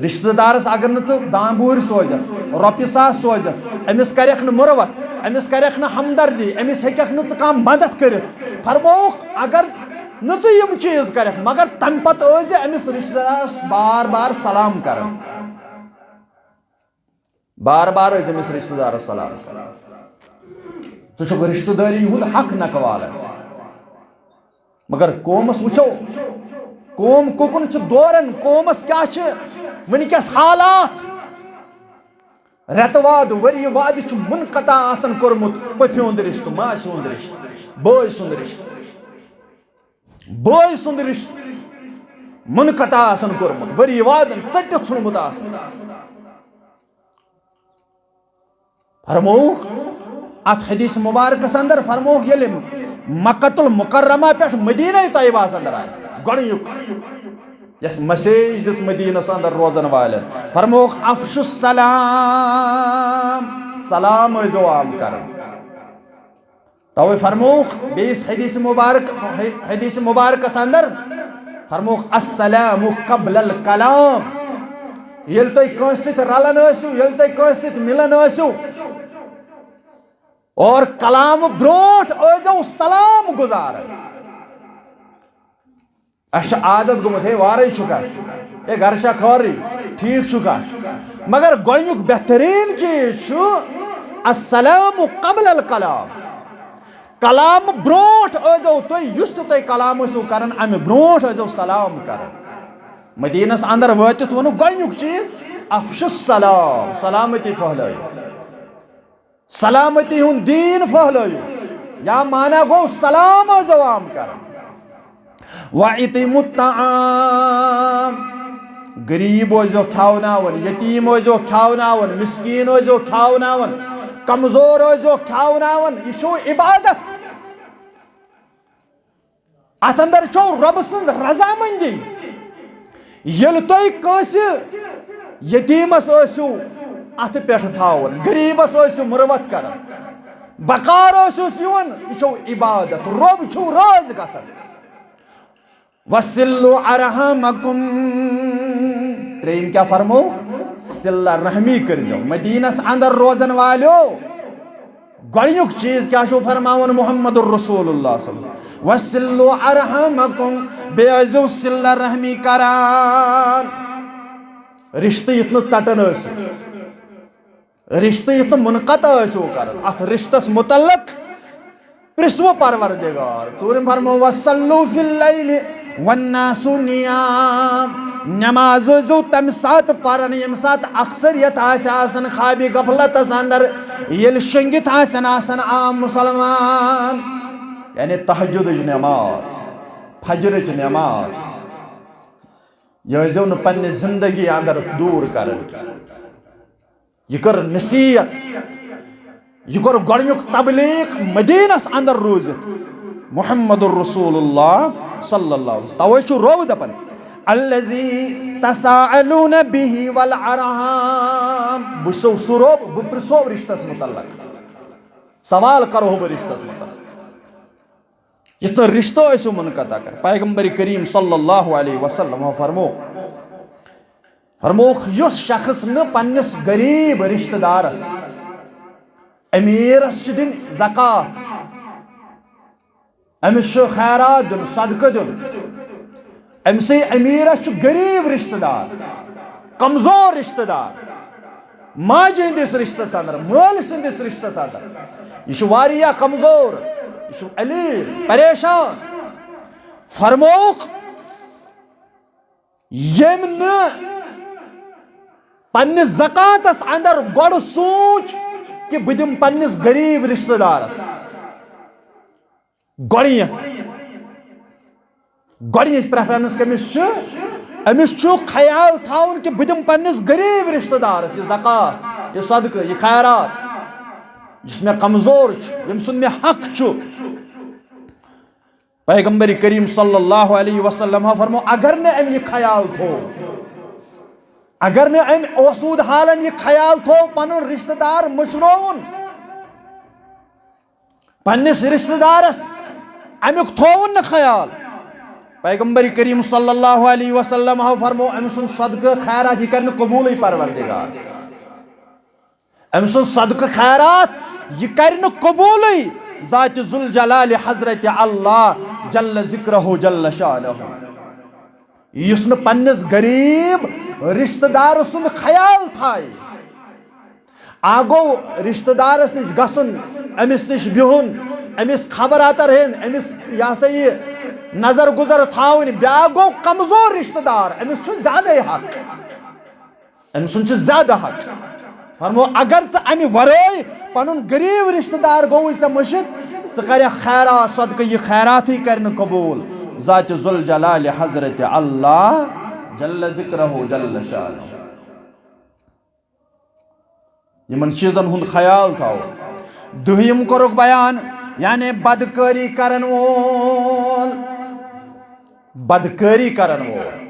رشتہٕ دارس اگر نہٕ ژٕ دامبورۍ سوزکھ، رۄپیہِ ساس سوزکھ، أمِس کرکھ نہٕ مُروت، أمِس کرکھ نہٕ ہمدردی، أمِس ہیٚککھ نہٕ ژٕ کانٛہہ مدد کٔرِتھ۔ فرمووُکھ، اگر نہٕ ژٕ یِم چیٖز کرکھ، مگر تمہِ پتہٕ ٲسۍ زِ أمِس رشتہٕ دارس بار بار سلام کران۔ بار بار ٲسۍ أمِس رشتہٕ دارس سلام کران۔ ژٕ چھُکھ رشتہٕ دٲری ہُنٛد حق نکھٕ والان۔ مگر قومس وٕچھو، قوم کُکُن چھُ دوران، قومس کیٛاہ چھِ وٕنکیٚس حالات۔ رٮ۪تہٕ واد، ؤری واد چھُ منقطع آسان کوٚرمُت پۄپھِ ہُنٛد رشتہٕ، ماسہِ ہُنٛد رشتہٕ، بٲے سُنٛد رشتہٕ، بٲے سُنٛد رشتہٕ منقطع آسان کوٚرمُت، ؤری وادن ژٔٹِتھ ژھُنمُت آسان۔ فرمووُکھ اتھ حدیث مبارکس اندر، فرمووُکھ، ییٚلہِ مکۃ المکرمہ پٮ۪ٹھ مدینہ طیبہس اندر آیہِ گۄڈنیُک، یۄس مسیج دِژ مدینس اندر روزن والٮ۪ن، فرمووُکھ، "افشُ السلام"، سلام ٲسۍزیو عام کران۔ توے فرمووُکھ بیٚیِس حدیث مبارک، حدیث مبارکس اندر فرمووُکھ، "السلام قبل الکلام"۔ ییٚلہِ تُہۍ کٲنٛسہِ سۭتۍ رلان ٲسِو، ییٚلہِ تُہۍ کٲنٛسہِ سۭتۍ مِلان ٲسِو، اور کلام برونٛٹھ ٲسۍزیو سلام گُزاران۔ اَسہِ چھُ عادت گوٚمُت، "ہے، وارَے چھُکھا؟ ہے، گرٕ چھا خٲرٕے؟ ٹھیٖک چھُکھا؟" مگر گۄڈٕنیُک بہتریٖن چیٖز چھُ السلام قبل الکلام۔ کلام برونٹھ ٲسۍزیو تُہۍ، یُس تہِ تُہۍ کلام ٲسِو کران، امہِ برونٹھ ٲسۍزیو سلام کران۔ مدینس اندر وٲتِتھ ووٚنُکھ گۄڈنیُک چیٖز، افشُ السلام، سلامتی پھٔہلٲیِو۔ سلامتی ہُنٛد دیٖن پھٔہلٲیِو۔ یا معنی گوٚو، سلام ٲسۍزیو عام کران۔ وَأَطْعِمُوا الطَّعَامَ، غریٖب ٲسۍزیو کھیاوناوان، یتیٖم ٲسۍزیو کھیاوناوان، مسکیٖن ٲسۍزیو کھیاوناوان، کمزور ٲسۍزیو کھیاوناوان۔ یہِ چھُو عبادت۔ اتھ اندر چھو رۄبہٕ سٕنٛز رضامندی۔ ییٚلہِ تُہۍ کٲنٛسہِ یتیٖمس ٲسِو اتھٕ پٮ۪ٹھ تھاوان، غریٖبس ٲسِو مُروت کران، بکار ٲسِوس یِوان، یہِ چھو عبادت، رۄب چھُو رٲضۍ گژھان۔ وَصِلُوا أَرْحَامَكُمْ۔ ترٛیٚیِم کیٛاہ فرمو؟ صلہ رحمی کٔرۍزیو۔ مدینس اندر روزن والیو، گۄڈنیُک چیٖز کیٛاہ چھُو فرماوان محمد رسول اللہ صلی اللہ علیہ وسلم؟ وَصِلُوا أَرْحَامَكُمْ، بیٚیہِ ٲسۍزیو صلہ رحمی کران۔ رشتہٕ یُتھ نہٕ ژٹان ٲسِو، رشتہٕ یُتھ نہٕ منقطع ٲسِو کران۔ اتھ رشتس متعلق پرژھوٕ پروردگار۔ ژوٗرِم فرمو، وَصَلُّوا فِي اللَّيْلِ وَالنَّاسُ نِيَامٌ۔ نماز ٲسۍزیو تمہِ ساتہٕ پران، ییٚمہِ ساتہٕ اکثریت آسہِ آسان خوابِ غفلتس اندر، ییٚلہِ شۄنگِتھ آسن آسان عام مسلمان۔ یعنی تہجدٕچ نماز، فجرٕچ نماز، یہِ ٲسۍزیو نہٕ پننہِ زندگی اندر دوٗر کران۔ یہِ کٔر نصیحت، یہِ کوٚر گۄڈنیُک تبلیغ مدینس اندر روٗزِتھ محمد رسول اللہ صلی اللہ علیہ وسلم۔ توے چھُ رۄب دپان، الذی تساءلون بہ والارحام، بہٕ چھُسو سُہ رۄب، بہٕ پرژھو رشتس متعلق، سوال کرو بہٕ رشتس متعلق۔ یِتھ نہٕ رشتہٕ ٲسِو منقطع کر۔ پیغمبر کریم صلی اللہ علیہ وسلم فرمو، فرمووُکھ، یُس شخص نہٕ پننِس غریب رشتہٕ دارس، امیرس چھِ دِنۍ زکوٰۃ، أمِس چھُ خیرات دیُن، صدقہٕ دیُن، أمۍ سٕے امیرس چھُ غریب رشتہٕ دار، کمزور رشتہٕ دار، ماجہِ ہٕنٛدِس رشتس اندر، مٲلۍ سٕنٛدِس رشتس اندر، یہِ چھُ واریاہ کمزور، یہِ چھُ علیر، پریشان۔ فرمووُکھ، ییٚمۍ نہٕ پننِس زکوٰتس اندر گۄڈٕ سوٗنچ کہِ بہٕ دِمہٕ پننِس غریب رشتہٕ دارس، گۄڈٕنیتھ، گۄڈٕنِچ پریفرنس کٔمِس چھِ؟ أمِس چھُ خیال تھاوُن کہِ بہٕ دِمہٕ پننِس غریب رشتہٕ دارس یہِ زکوٰۃ، یہِ صدقہٕ، یہِ خیرات، یُس مےٚ کمزور چھُ، ییٚمہِ سُنٛد مےٚ حق چھُ۔ پیغمبر کریم صلی اللہ علیہ وسلم فرمو، اگر نہٕ أمۍ یہِ خیال تھوو، اگر نہٕ أمۍ اوسود حالن یہِ خیال تھوو، پنُن رشتہٕ دار مٔشرووُن، پننِس رشتہٕ دارس امیُک تھووُن نہٕ خیال۔ پیغمبر کریم صلی اللہ علیہ وسلم ہو فرمو، أمۍ سُنٛد صدقہٕ خیرات یہِ کرِ نہٕ قبوٗلٕے پروردگار۔ أمۍ سُنٛد صدقہٕ خیرات یہِ کرِ نہٕ قبوٗلٕے ذات ذوالجلال حضرت اللہ جل ذکرہ جل شانہ۔ یُس نہٕ پننِس غریب رشتہٕ دار سُنٛد خیال تھایہِ۔ اکھ گوٚو رشتہٕ دارس نِش گژھُن، أمِس نِش بِہُن، أمِس خبر اتر ہیٚنۍ، أمِس، یہِ ہسا یہِ، نظر گُزر تھاوٕنۍ۔ بیٛاکھ گوٚو کمزور رشتہٕ دار، أمِس چھُ زیادَے حق، أمۍ سُنٛد چھُ زیادٕ حق۔ فرمو، اگر ژٕ امہِ ورٲے پنُن غریب رشتہٕ دار گوٚوُے ژےٚ مٔشِتھ، ژٕ کرکھ خیرات صدقہٕ، یہِ خیراتٕے کرِ نہٕ قبوٗل ذات ذوالجلال حضرت اللہ جل ذکرہ جل شانہ۔ یِمن چیٖزن ہُنٛد خیال تھاوو۔ دٔہِم کوٚرُکھ بیان، یعنی بدکٲری کرن وول، بدکٲری کرن وول۔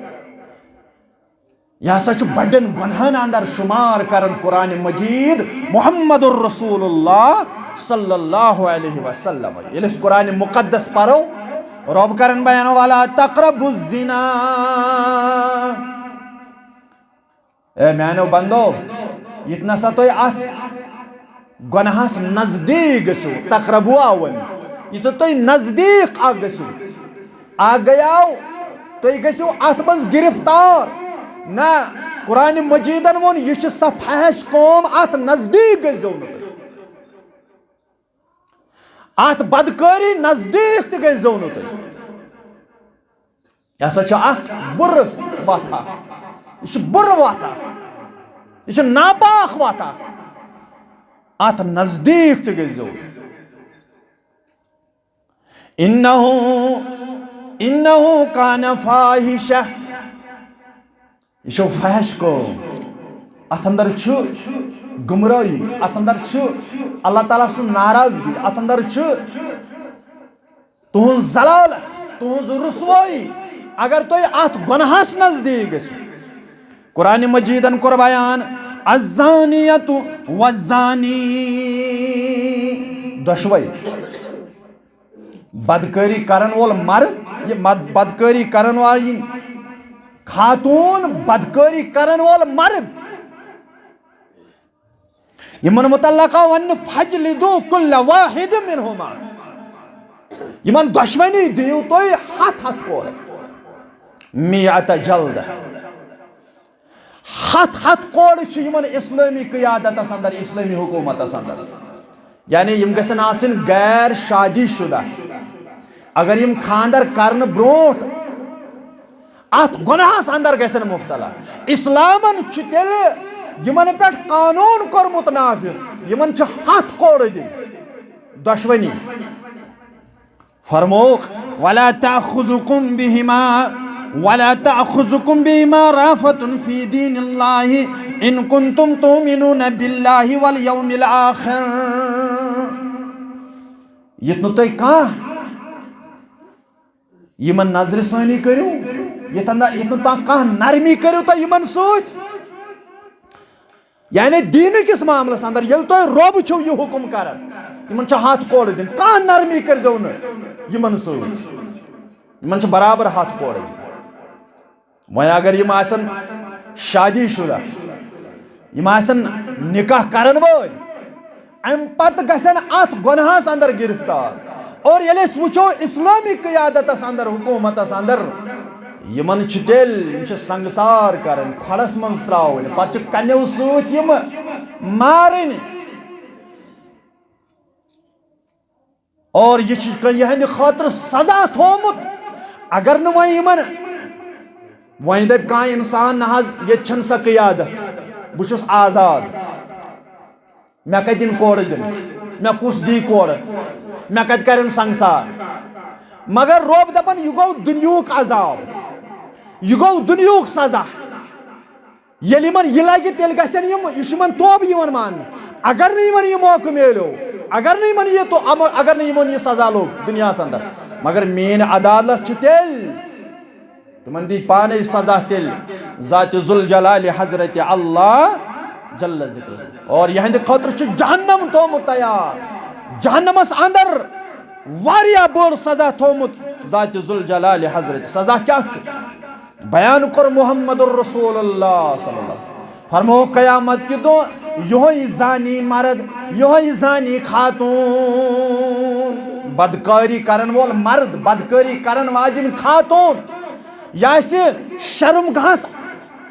یہِ ہسا چھُ بڑٮ۪ن گۄنہن اندر شُمار کران قرآن مجید محمد رسول اللہ صلی اللہ علیہ وسلم۔ ییٚلہِ أسۍ قرآن مقدس پرو، رۄب کرن بیان، ولا تقربوا الزنا۔ اے میانیو بندو، یِتھ نسا تُہۍ اتھ گۄناہس نزدیٖک گٔژھِو، تقربوا ون، یِتھ تُہۍ نزدیٖک اکھ گٔژھِو، اکھ گٔیاو، تُہۍ گٔژھِو اتھ منٛز گرفتار۔ نہ، قرآن مجیدن ووٚن، یہِ چھِ سۄ فحش قوم، اتھ نزدیٖک گٔژھۍزیو نہٕ تُہۍ۔ اتھ بدکٲری نزدیٖک تہِ گٔژھۍ زیو نہٕ تُہۍ۔ یہِ ہسا چھُ اکھ بُرٕ وتھ اکھ۔ یہِ چھُ بُرٕ وتھ اکھ۔ یہِ چھُ ناپاک وتھ اکھ۔ اتھ نزدیٖک تہِ گٔژھۍ زیو۔ انہ انہ کان فاحشہ۔ یہِ چھو فحش کٲم۔ اتھ اندر چھُ گمراہی، اتھ اندر چھُ اللہ تعالیٰ سٕنٛز ناراضگی، اتھ اندر چھُ تُہنٛز ذلالت، تُہنٛز رسوٲیی۔ اگر تُہۍ اتھ گۄناہس نزدیٖک گٔژھِو، قرآن مجیدن کوٚر بیان، الزانیۃ والزانی، دۄشوے۔ بدکٲری کرن وول مرد، یہِ مد-، بدکٲری کرن والی خاتون، بدکٲری کرن وول مرد، یِمن متعلقہ وننہٕ، فجلدوا کل واحد منہما، یِمن دۄشوٕنی دِیِو تُہۍ ہتھ ہتھ کورٕ، مئۃ جلدہ۔ ہتھ ہتھ کورٕ چھِ یِمن اسلٲمی قیادتس اندر، اسلٲمی حکومتس اندر، یعنی یِم گژھن آسٕنۍ غیر شادی شدہ۔ اگر یِم خاندر کرنہٕ برونٹھ اتھ گۄناہس اندر گژھن مبتلا، اسلامن چھُ تیٚلہِ یِمن پٮ۪ٹھ قانون کوٚرمُت نافذ، یِمن چھِ ہتھ کورٕ دِنۍ دۄشوٕنی۔ فرمووُکھ، ولا تأخذكم بهما، ولا تأخذكم بهما رأفة في دين الله إن كنتم تؤمنون بالله واليوم الآخر۔ یُتھ نہٕ تُہۍ کانٛہہ یِمن نظرِ ثٲنی کٔرِو، یُتھ نہٕ، یُتھ نہٕ تۄہہِ کانٛہہ نرمی کٔرِو تۄہہِ یِمن سۭتۍ۔ یعنی دیٖنہٕ کِس معاملس اندر ییٚلہِ تۄہہِ رۄب چھِو یہِ حُکُم کران، یِمن چھِ ہتھ کورٕ دِنۍ، کانٛہہ نرمی کٔرۍزیو نہٕ یِمن سۭتۍ۔ یِمن چھِ برابر ہتھ کورٕ دِنۍ۔ وۄنۍ اگر یِم آسن شادی شدہ، یِم آسن نکاح کرن وٲلۍ، امہِ پتہٕ گژھن اتھ گۄناہس اندر گرفتار۔ اور ییٚلہِ أسۍ وٕچھو اسلٲمی قیادتس اندر، حکومتس اندر، یِمن چھِ تیٚلہِ، یِم چھِ سنگسار کرٕنۍ، کھۄڈس منٛز ترٛاوٕنۍ، پتہٕ چھِ کنیو سۭتۍ یِم مارٕنۍ۔ اور یہِ چھُ یِہنٛدِ خٲطرٕ سزا تھوٚومُت۔ اگر نہٕ وۄنۍ یِمن، وۄنۍ دپہِ کانٛہہ انسان، نہ حظ، ییٚتہِ چھنہٕ سۄ قیادت، بہٕ چھُس آزاد، مےٚ کتہِ یِن کورٕ دِنہٕ؟ مےٚ کُس دی کورٕ؟ مےٚ کتہِ کرن سنگسار؟ مگر رۄب دپان، یہِ گوٚو دُنیہُک عذاب، یہِ گوٚو دُنیہُک سزا۔ ییٚلہِ یِمن یہِ لگہِ، تیٚلہِ گژھن یِم، یہِ چھُ یِمن توبہٕ یِوان ماننہٕ۔ اگر نہٕ یِمن یہِ موقعہٕ میلیو، اگر نہٕ یِمن یہِ تو-، اگر نہٕ یِمن یہِ سزا لوٚگ دُنیاہس اندر، مگر میٲنۍ عدالت چھِ تیٚلہِ تِمن دی پانے سزا تیٚلہِ ذات ذوالجلال حضرت اللہ جل ذکرہ۔ اور یہندِ خٲطرٕ چھُ جہنم تھومُت تیار۔ جہنمس اندر واریاہ بٔڑ سزا تھومُت ذات ذوالجلال حضرت۔ سزا کیاہ چھُ؟ بیان کوٚر محمد رسول اللہ صلی اللہ علیہ وسلم۔ فرمو قیامت کہِ دۄہ یہوے زانی مرد، یہوے زانی خاتون، بدکاری کرن وول مرد، بدکاری کرن واجن خاتون، یہِ آسہِ شرمگاہس،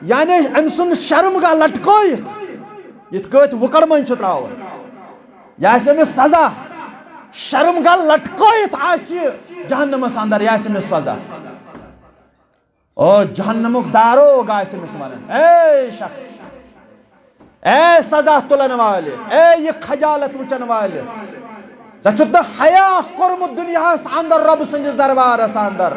یعنی أمۍ سُنٛد شرمگاہ لٹکٲیِتھ، یِتھ کٲٹھۍ وُکڑ منٛز چھُ ترٛاوان۔ یہِ آسہِ أمِس سزا، شرمگاہ لٹکٲیِتھ آسہِ جہنمس اندر، یہِ آسہِ أمِس سزا۔ او جہنمُک داروغ آسہِ أمِس ونان، اے شخص، اے سزا تُلن والہِ، اے یہِ خجالت وٕچھن والہِ، ژےٚ چھُتھ نہٕ حیا کوٚرمُت دُنیاہس اندر رۄب سٕنٛدِس دربارس اندر،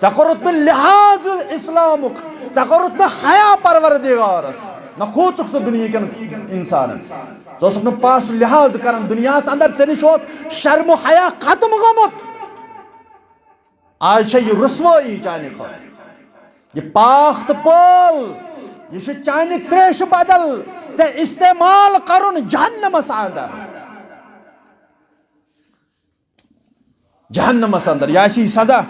ژےٚ کوٚرُتھ نہٕ لحاظ اسلامُک، ژےٚ کوٚرُتھ نہٕ حیا پروردگارس، نہ کھوٗژُکھ ژٕ دُنیہکٮ۪ن انسانن، ژٕ اوسُکھ نہٕ پاس لحاظ کران دُنیاہس اندر، ژےٚ نِش اوس شرم و حیا ختم گوٚمُت۔ آز چھےٚ یہِ رسوٲیی چانہِ خٲطرٕ۔ یہِ پاکھ تہٕ پٲل، یہِ چھُ چانہِ تریشہِ بدل ژےٚ استعمال کرُن جہنمس اندر۔ جہنمس اندر، یہِ آسی سزا۔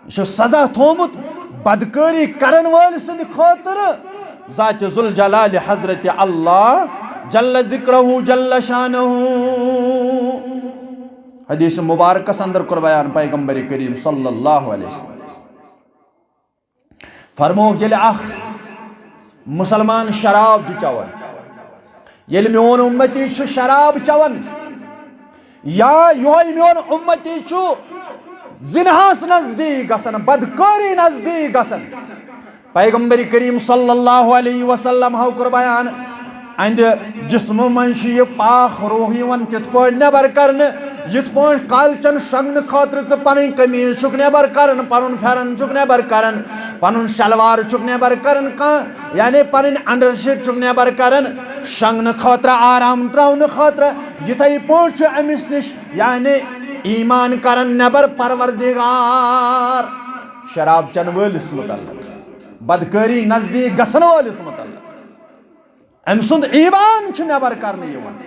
یہِ چھُ سزا تھومُت بدکٲری کرن وٲلۍ سٕنٛدِ خٲطرٕ۔ ذات ذوالجلال حضرت اللہ جل ذکرہ جل شانہ۔ حدیث مبارکس اندر کوٚر بیان پیغمبر کریم صلی اللہ علیہ وسلم۔ فرمووُکھ، ییٚلہِ اکھ مسلمان شراب چھُ چٮ۪وان، ییٚلہِ میون اُمتی چھُ شراب چٮ۪وان، یا یہوے میون امتی چھُ زِناہس نزدیٖک گژھان، بدکٲری نزدیٖک گژھان۔ پیغمبر کریم صلی اللہ علیہ وسلم ہو کوٚر بیان، اہندِ جسمہٕ منٛز چھُ یہِ پاک روح یِوان تِتھ پٲٹھۍ نٮ۪بر کرنہٕ، یِتھ پٲٹھۍ کالچن شۄنٛگنہٕ خٲطرٕ ژٕ پنٕنۍ قمیٖض چھُکھ نٮ۪بر کران، پنُن پھٮ۪رن چھُکھ نٮ۪بر کران، پنُن شلوار چھُکھ نٮ۪بر کران، کانٛہہ یعنی پنٕنۍ انڈر شیٹ چھُکھ نٮ۪بر کران، شۄنٛگنہٕ خٲطرٕ، آرام تراونہٕ خٲطرٕ۔ یِتھے پٲٹھۍ چھُ أمِس نِش یعنی ایمان کران نٮ۪بر پروردگار، شراب چٮ۪ن وٲلِس متعلق، بدکٲری نزدیٖک گژھن وٲلِس متعلق۔ أمۍ سُنٛد ایمان چھُ نٮ۪بر کرنہٕ یِوان۔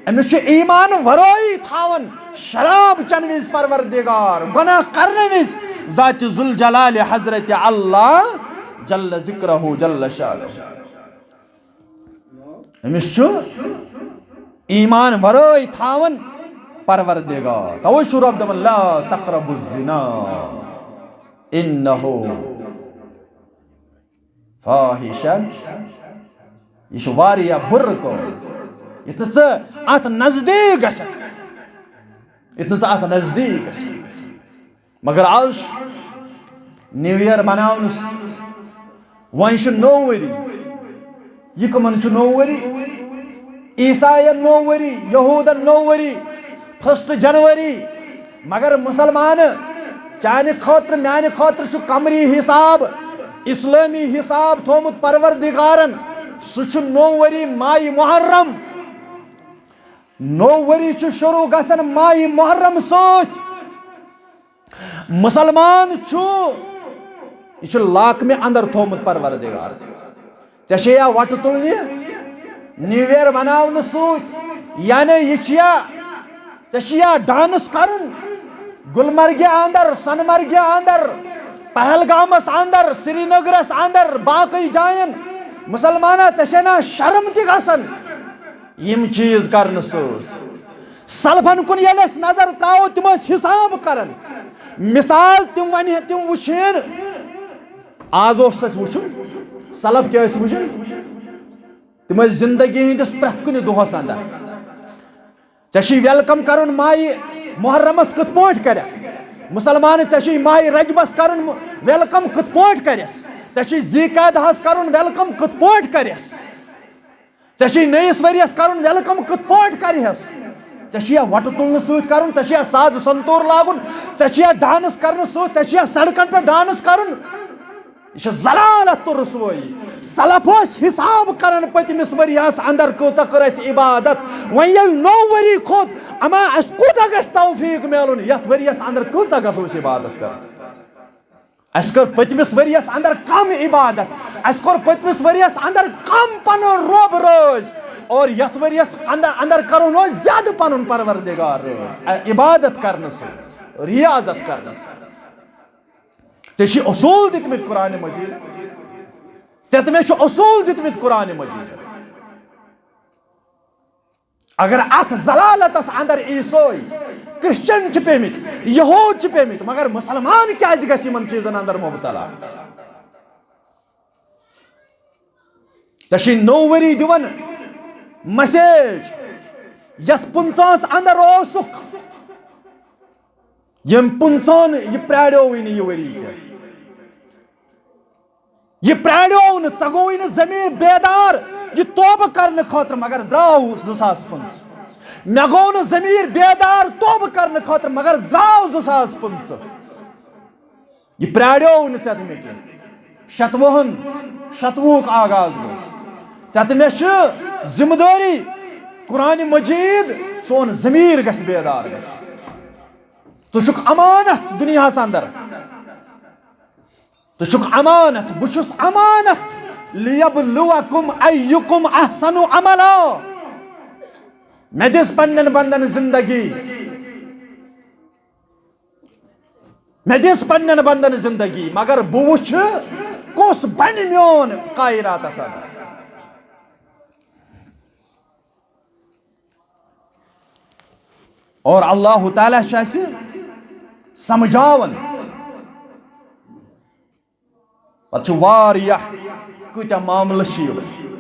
أمِس چھُ ایمان ورٲیی تھاوان شراب چٮ۪نہٕ وِزِ پروردگار، گۄناہ کرنہٕ وِزِ ذاتِ ذوالجلال حضرت اللہ جل ذکرہ جل شانہ۔ أمِس چھُ ایمان ورٲے تھاوان پروردگار۔ توے چھُ رب دپان، "لا تقربوا الزنا انہ فاحشہ"۔ یہِ چھُ واریاہ بُرٕ کٲم۔ یُتھ نہٕ ژٕ اتھ نزدیٖک گژھکھ، یُتھ نہٕ ژٕ اتھ نزدیٖک گژھکھ۔ مگر آز چھُ نیو ایئر مناونس، وۄنۍ چھُ نوٚو ؤری۔ یہِ کٕمن چھُ نوٚو ؤری؟ عیساین نوٚو ؤری، یہوٗدن نوٚو ؤری، فسٹ جنوری۔ مگر مسلمان، چانہِ خٲطرٕ، میانہِ خٲطرٕ چھُ قمری حساب، اسلٲمی حساب تھوٚومُت پروردگارن۔ سُہ چھُ نوٚو ؤری ماہِ محرم۔ نوٚو ؤری چھُ شروع گژھان ماہِ محرم سۭتۍ۔ مسلمان چھُ، یہِ چھُ لاکمہِ اندر تھوٚومُت پروردگار۔ ژےٚ چھے یا وۄٹہٕ تُلنہِ، نیو ایئر مناونہٕ سۭتۍ، یعنی یہِ چھُ یا، ژےٚ چھُ یا ڈانس کرُن گلمرگہِ اندر، سۄنہٕ مرگہِ اندر، پہلگامس اندر، سرینگرس اندر، باقٕے جاین۔ مسلمانہ، ژےٚ چھے نا شرم تہِ گژھان یِم چیٖز کرنہٕ سۭتۍ؟ سلفن کُن ییٚلہِ أسۍ نظر تراوو، تِم ٲسۍ حساب کران۔ مثال، تِم ونہِ، تِم وٕچھِن۔ آز اوس اَسہِ وٕچھُن، سلف کیٛاہ ٲسۍ وٕچھان؟ تِم ٲسۍ زندگی ہٕنٛدِس پرٛٮ۪تھ کُنہِ دۄہس اندر۔ ژےٚ چھُے ویلکم کرُن ماہِ محرمس کِتھ پٲٹھۍ کرکھ؟ مسلمان، ژےٚ چھُے ماہِ رجبس کرُن ویلکم کِتھ پٲٹھۍ کرٮ۪س؟ ژےٚ چھُے ذی قعدہس کرُن ویلکم کِتھ پٲٹھۍ کرٮ۪س؟ ژےٚ چھُے نٔیِس ؤریَس کرُن ویلکم کِتھ پٲٹھۍ کرِہَس؟ ژےٚ چھُیا وۄٹہٕ تُلنہٕ سۭتۍ کرُن، ژےٚ چھُیا ساز سنتور لاگُن، ژےٚ چھُیا ڈانس کرنہٕ سۭتۍ، ژےٚ چھُیا سڑکن پٮ۪ٹھ ڈانس کرُن؟ یہِ چھِ ذلالت تہٕ رسوٲیی۔ سلف ٲسۍ حساب کران پٔتمِس ؤریَس اندر کۭژاہ کٔر اَسہِ عبادت۔ وۄنۍ ییٚلہِ نوٚو ؤری کھوٚت، اما اَسہِ کوٗتاہ گژھِ توفیق میلُن، یَتھ ؤریَس اندر کۭژاہ گژھو أسۍ عبادت کرٕنۍ؟ اَسہِ کٔر پٔتمِس ؤریَس اندر کم عبادت، اَسہِ کوٚر پٔتمِس ؤریَس اندر کم پنُن رۄب رٲضۍ، اور یَتھ ؤریَس اندر، اندر کرو نہٕ أسۍ زیادٕ پنُن پروردگار رٲضۍ، ع-، عبادت کرنہٕ سۭتۍ، ریاضت کرنہٕ سۭتۍ۔ ژےٚ چھِ اصوٗل دِتمٕتۍ قرآنِ مجیٖد، ژےٚ تہٕ مےٚ چھِ اصوٗل دِتمٕتۍ قرآنِ مجیٖد۔ اگر اتھ ضلالتس اندر عیسوی، کرسچن چھِ پیمٕتۍ، یہود چھِ پیمٕتۍ، مگر مسلمان کیازِ گژھِ یِمن چیزن اندر مبتلا؟ ژےٚ چھُے نوٚو ؤری دِوان مسیج، یتھ پٕنٛژٕہس اندر اوسُکھ، ییٚمۍ پٕنٛژٕہن یہِ پرٛاریووٕے نہٕ یہِ ؤری تہِ۔ یہِ پرٛاریو نہٕ، ژےٚ گوٚوُے نہٕ ضمیٖر بیدار یہِ توبہٕ کرنہٕ خٲطرٕ، مگر درٛاو زٕ ساس پٕنٛژٕہ۔ مےٚ گوٚو نہٕ ضمیٖر بیدار توبہٕ کرنہٕ خٲطرٕ، مگر درٛاو زٕ ساس پٕنٛژٕہ۔ یہِ پرٛاریو نہٕ ژےٚ تہٕ مےٚ کینٛہہ۔ شتوُہن، شتوُہُک آغاز گوٚو۔ ژےٚ تہٕ مےٚ چھِ ذمہٕ دٲری قرآنِ مجیٖد، سون ضمیٖر گژھِ بیدار گژھُن۔ ژٕ چھُکھ امانت دُنیاہس اندر۔ ژٕ چھُکھ امانت، بہٕ چھُس امانت۔ لیبلوکم ایکم احسن عملا۔ مےٚ دِژ پننٮ۪ن بندن زندگی، مےٚ دِژ پننٮ۪ن بندن زندگی، مگر بہٕ وٕچھٕ کُس بنہِ میون کائناتس اندر۔ اور اللہ تعالیٰ چھُ اَسہِ سمجھاوان۔ پتہٕ چھُ واریاہ کۭتیاہ معاملہٕ چھِ یِوان۔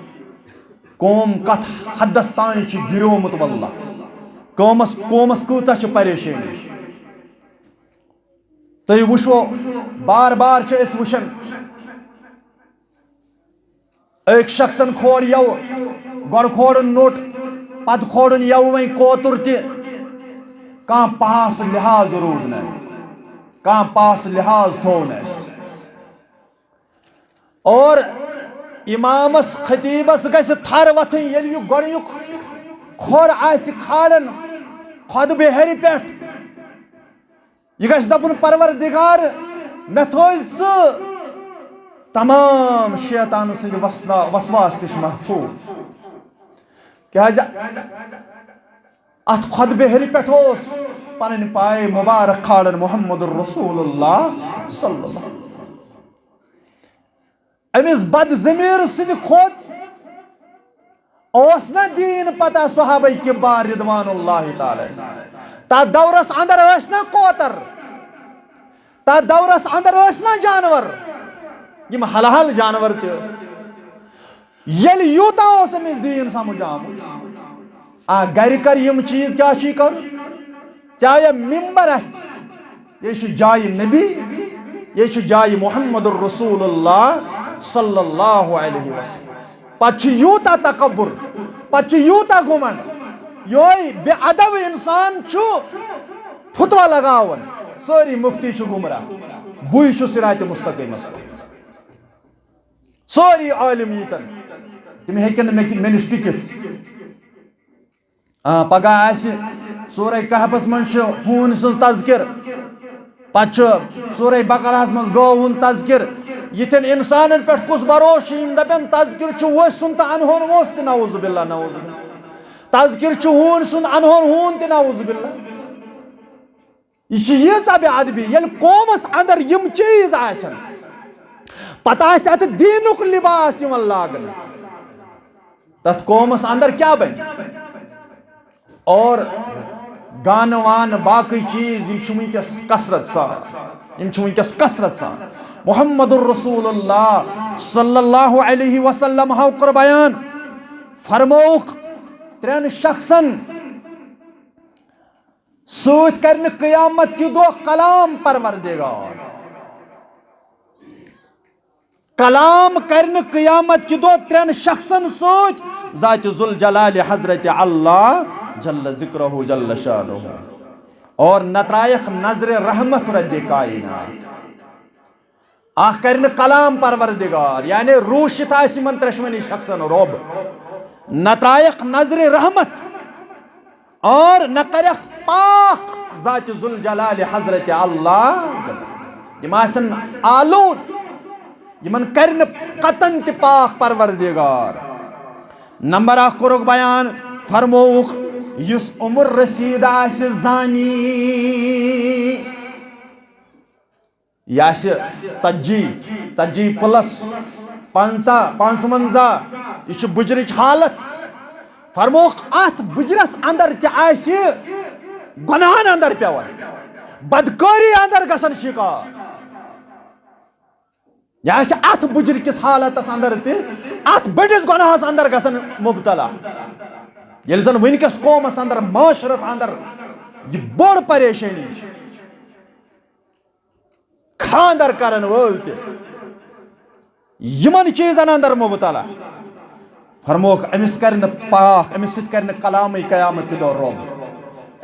قوم کتھ حدس تام چھُ گِریومُت واللہ۔ قومس قومس کۭژاہ چھِ پریشٲنی۔ تُہۍ وٕچھو، بار بار چھِ أسۍ وٕچھان، أکۍ شخصن کھول یَوٕ، گۄڈٕ کھولُن نوٚٹ، پتہٕ کھولُن یَوٕ وۄنۍ کوتُر تہِ۔ کانٛہہ پاس لحاظ روٗد نہٕ، کانٛہہ پاس لحاظ تھوٚو نہٕ اَسہِ۔ اور امامس، خطیبس گژھِ تھر وۄتھٕنۍ، ییٚلہِ یہِ گۄڈٕنیُک کھۄر آسہِ کھالان خۄطبہٕ ہیٚرِ پٮ۪ٹھ۔ یہِ گژھِ دَپُن، "پروردگار، مےٚ تھٲوۍ ژٕ تمام شیطان سٕنٛدِ وسنا-، وسواس نِش محفوٗظ۔" کیٛازِ اَتھ خۄطبہٕ ہیٚرِ پٮ۪ٹھ اوس پنٕنۍ پاے مُبارک کھالان محمد رسول اللہ صلی اللہ علیہ وسلم۔ أمِس بد ضمیٖر سٕنٛدِ کھۄتہٕ اوس نہ دیٖن پتہ صحابہ کبار رضوان اللہ تعالیٰ علیہم۔ تتھ دورس اندر ٲسۍ نہ کوتر، تتھ دورس اندر ٲسۍ نہ جانور، یِم حلال جانور تہِ ٲسۍ۔ ییٚلہِ یوٗتاہ اوس أمِس دیٖن سمجھ آمُت، آ، گرِ کر یِم چیٖز کیٛاہ چھُے کرُن؟ ژےٚ آیا ممبر اتھِ؟ یہِ چھُ جایہِ نبی، یہِ چھُ جایہِ محمد رسول اللہ صلی اللہ علیہ وسلم۔ پتہٕ چھُ یوٗتاہ تکبر، پتہٕ چھُ یوٗتاہ گھمنڈ، یہوے بے ادب انسان چھُ فتوا لگاوان، سٲری مفتی چھِ گمراہ، بٕے چھُس صراط مستقیمس پٮ۪ٹھ۔ سٲری عالم ییٚتٮ۪ن، تِم ہیٚکن نہٕ مےٚ، مےٚ نِش ٹِکِتھ۔ آ، پگاہ آسہِ سورہ کہفس منٛز چھُ ہوٗنۍ سٕنٛز تذکر، پتہٕ چھُ سورہ بقرہس منٛز گٲو ہُنٛد تذکر۔ یِتھٮ۪ن انسانن پٮ۪ٹھ کُس بھروسہٕ چھُ؟ یِم دپن تذکر چھُ ؤسۍ سُنٛد تہٕ انہون ووٚژھ تہِ، نعوذ باللہ، نعوذ باللہ۔ تذکر چھُ ہوٗنۍ سُنٛد، انہون ہوٗن تہِ، نعوذ باللہ۔ یہِ چھِ ییٖژاہ بے ادبی، ییٚلہِ قومس اندر یِم چیٖز آسن، پتہٕ آسہِ اتھ دیٖنُک لباس یِوان لاگنہٕ، تتھ قومس اندر کیٛاہ بنہِ؟ اور گانہٕ وانہٕ باقٕے چیٖز، یِم چھِ وٕنکیٚس کثرت سان، یِم چھِ وٕنکیٚس کثرت سان۔ محمد رسول اللہ صلی اللہ علیہ وسلم ہاو کوٚر بیان، فرمووُکھ، ترٛٮ۪ن شخصن سۭتۍ کرِ نہٕ قیامت کہِ دۄہ کلام پروردگار۔ کلام کرِ نہٕ قیامت کہِ دۄہ ترٛٮ۪ن شخصن سۭتۍ، ذات ذوالجلال حضرت اللہ جل ذکرہ جل شانہ، اور نہ ترایکھ نظر رحمت رب کائنات۔ اکھ کرِ نہٕ کلام پروردگار، یعنی روٗشِتھ آسہِ یِمن ترٛٮ۪شوٕنی شخصن رۄب، نہ ترایکھ نظرِ رحمت، اور نہ کرکھ پاک ذاتِ ذوالجلالِ حضرتِ اللہ۔ یِم آسن آلود، یِمن کرِ نہٕ قطعاً تہِ پاک پروردگار۔ نمبر اکھ کوٚرُکھ بیان، فرمووُکھ، یُس عمر رسیٖد آسہِ زانی، یہِ آسہِ ژتجی، ژتجی plus پنژاہ، پانٛژونزہ، یہِ چھُ بُجرٕچ حالت۔ فرمووُکھ، اتھ بُجرس اندر تہِ آسہِ گۄناہن اندر پیوان، بدکٲری اندر گژھن شکار۔ یہِ آسہِ اتھ بُجرٕ کِس حالتس اندر تہِ، اتھ بٔڑِس گۄناہس اندر گژھن مبتلا۔ ییٚلہِ زن وٕنکیٚس قومس اندر، معاشرس اندر یہِ بٔڑ پریشٲنی چھِ۔ خاندر کرن وٲلۍ تہِ یِمن چیٖزن اندر مبتلا۔ فرمووُکھ، أمِس کرِ نہٕ پاک، أمِس سۭتۍ کرِ نہٕ کلامٕے قیامت کہِ دۄہ رۄب۔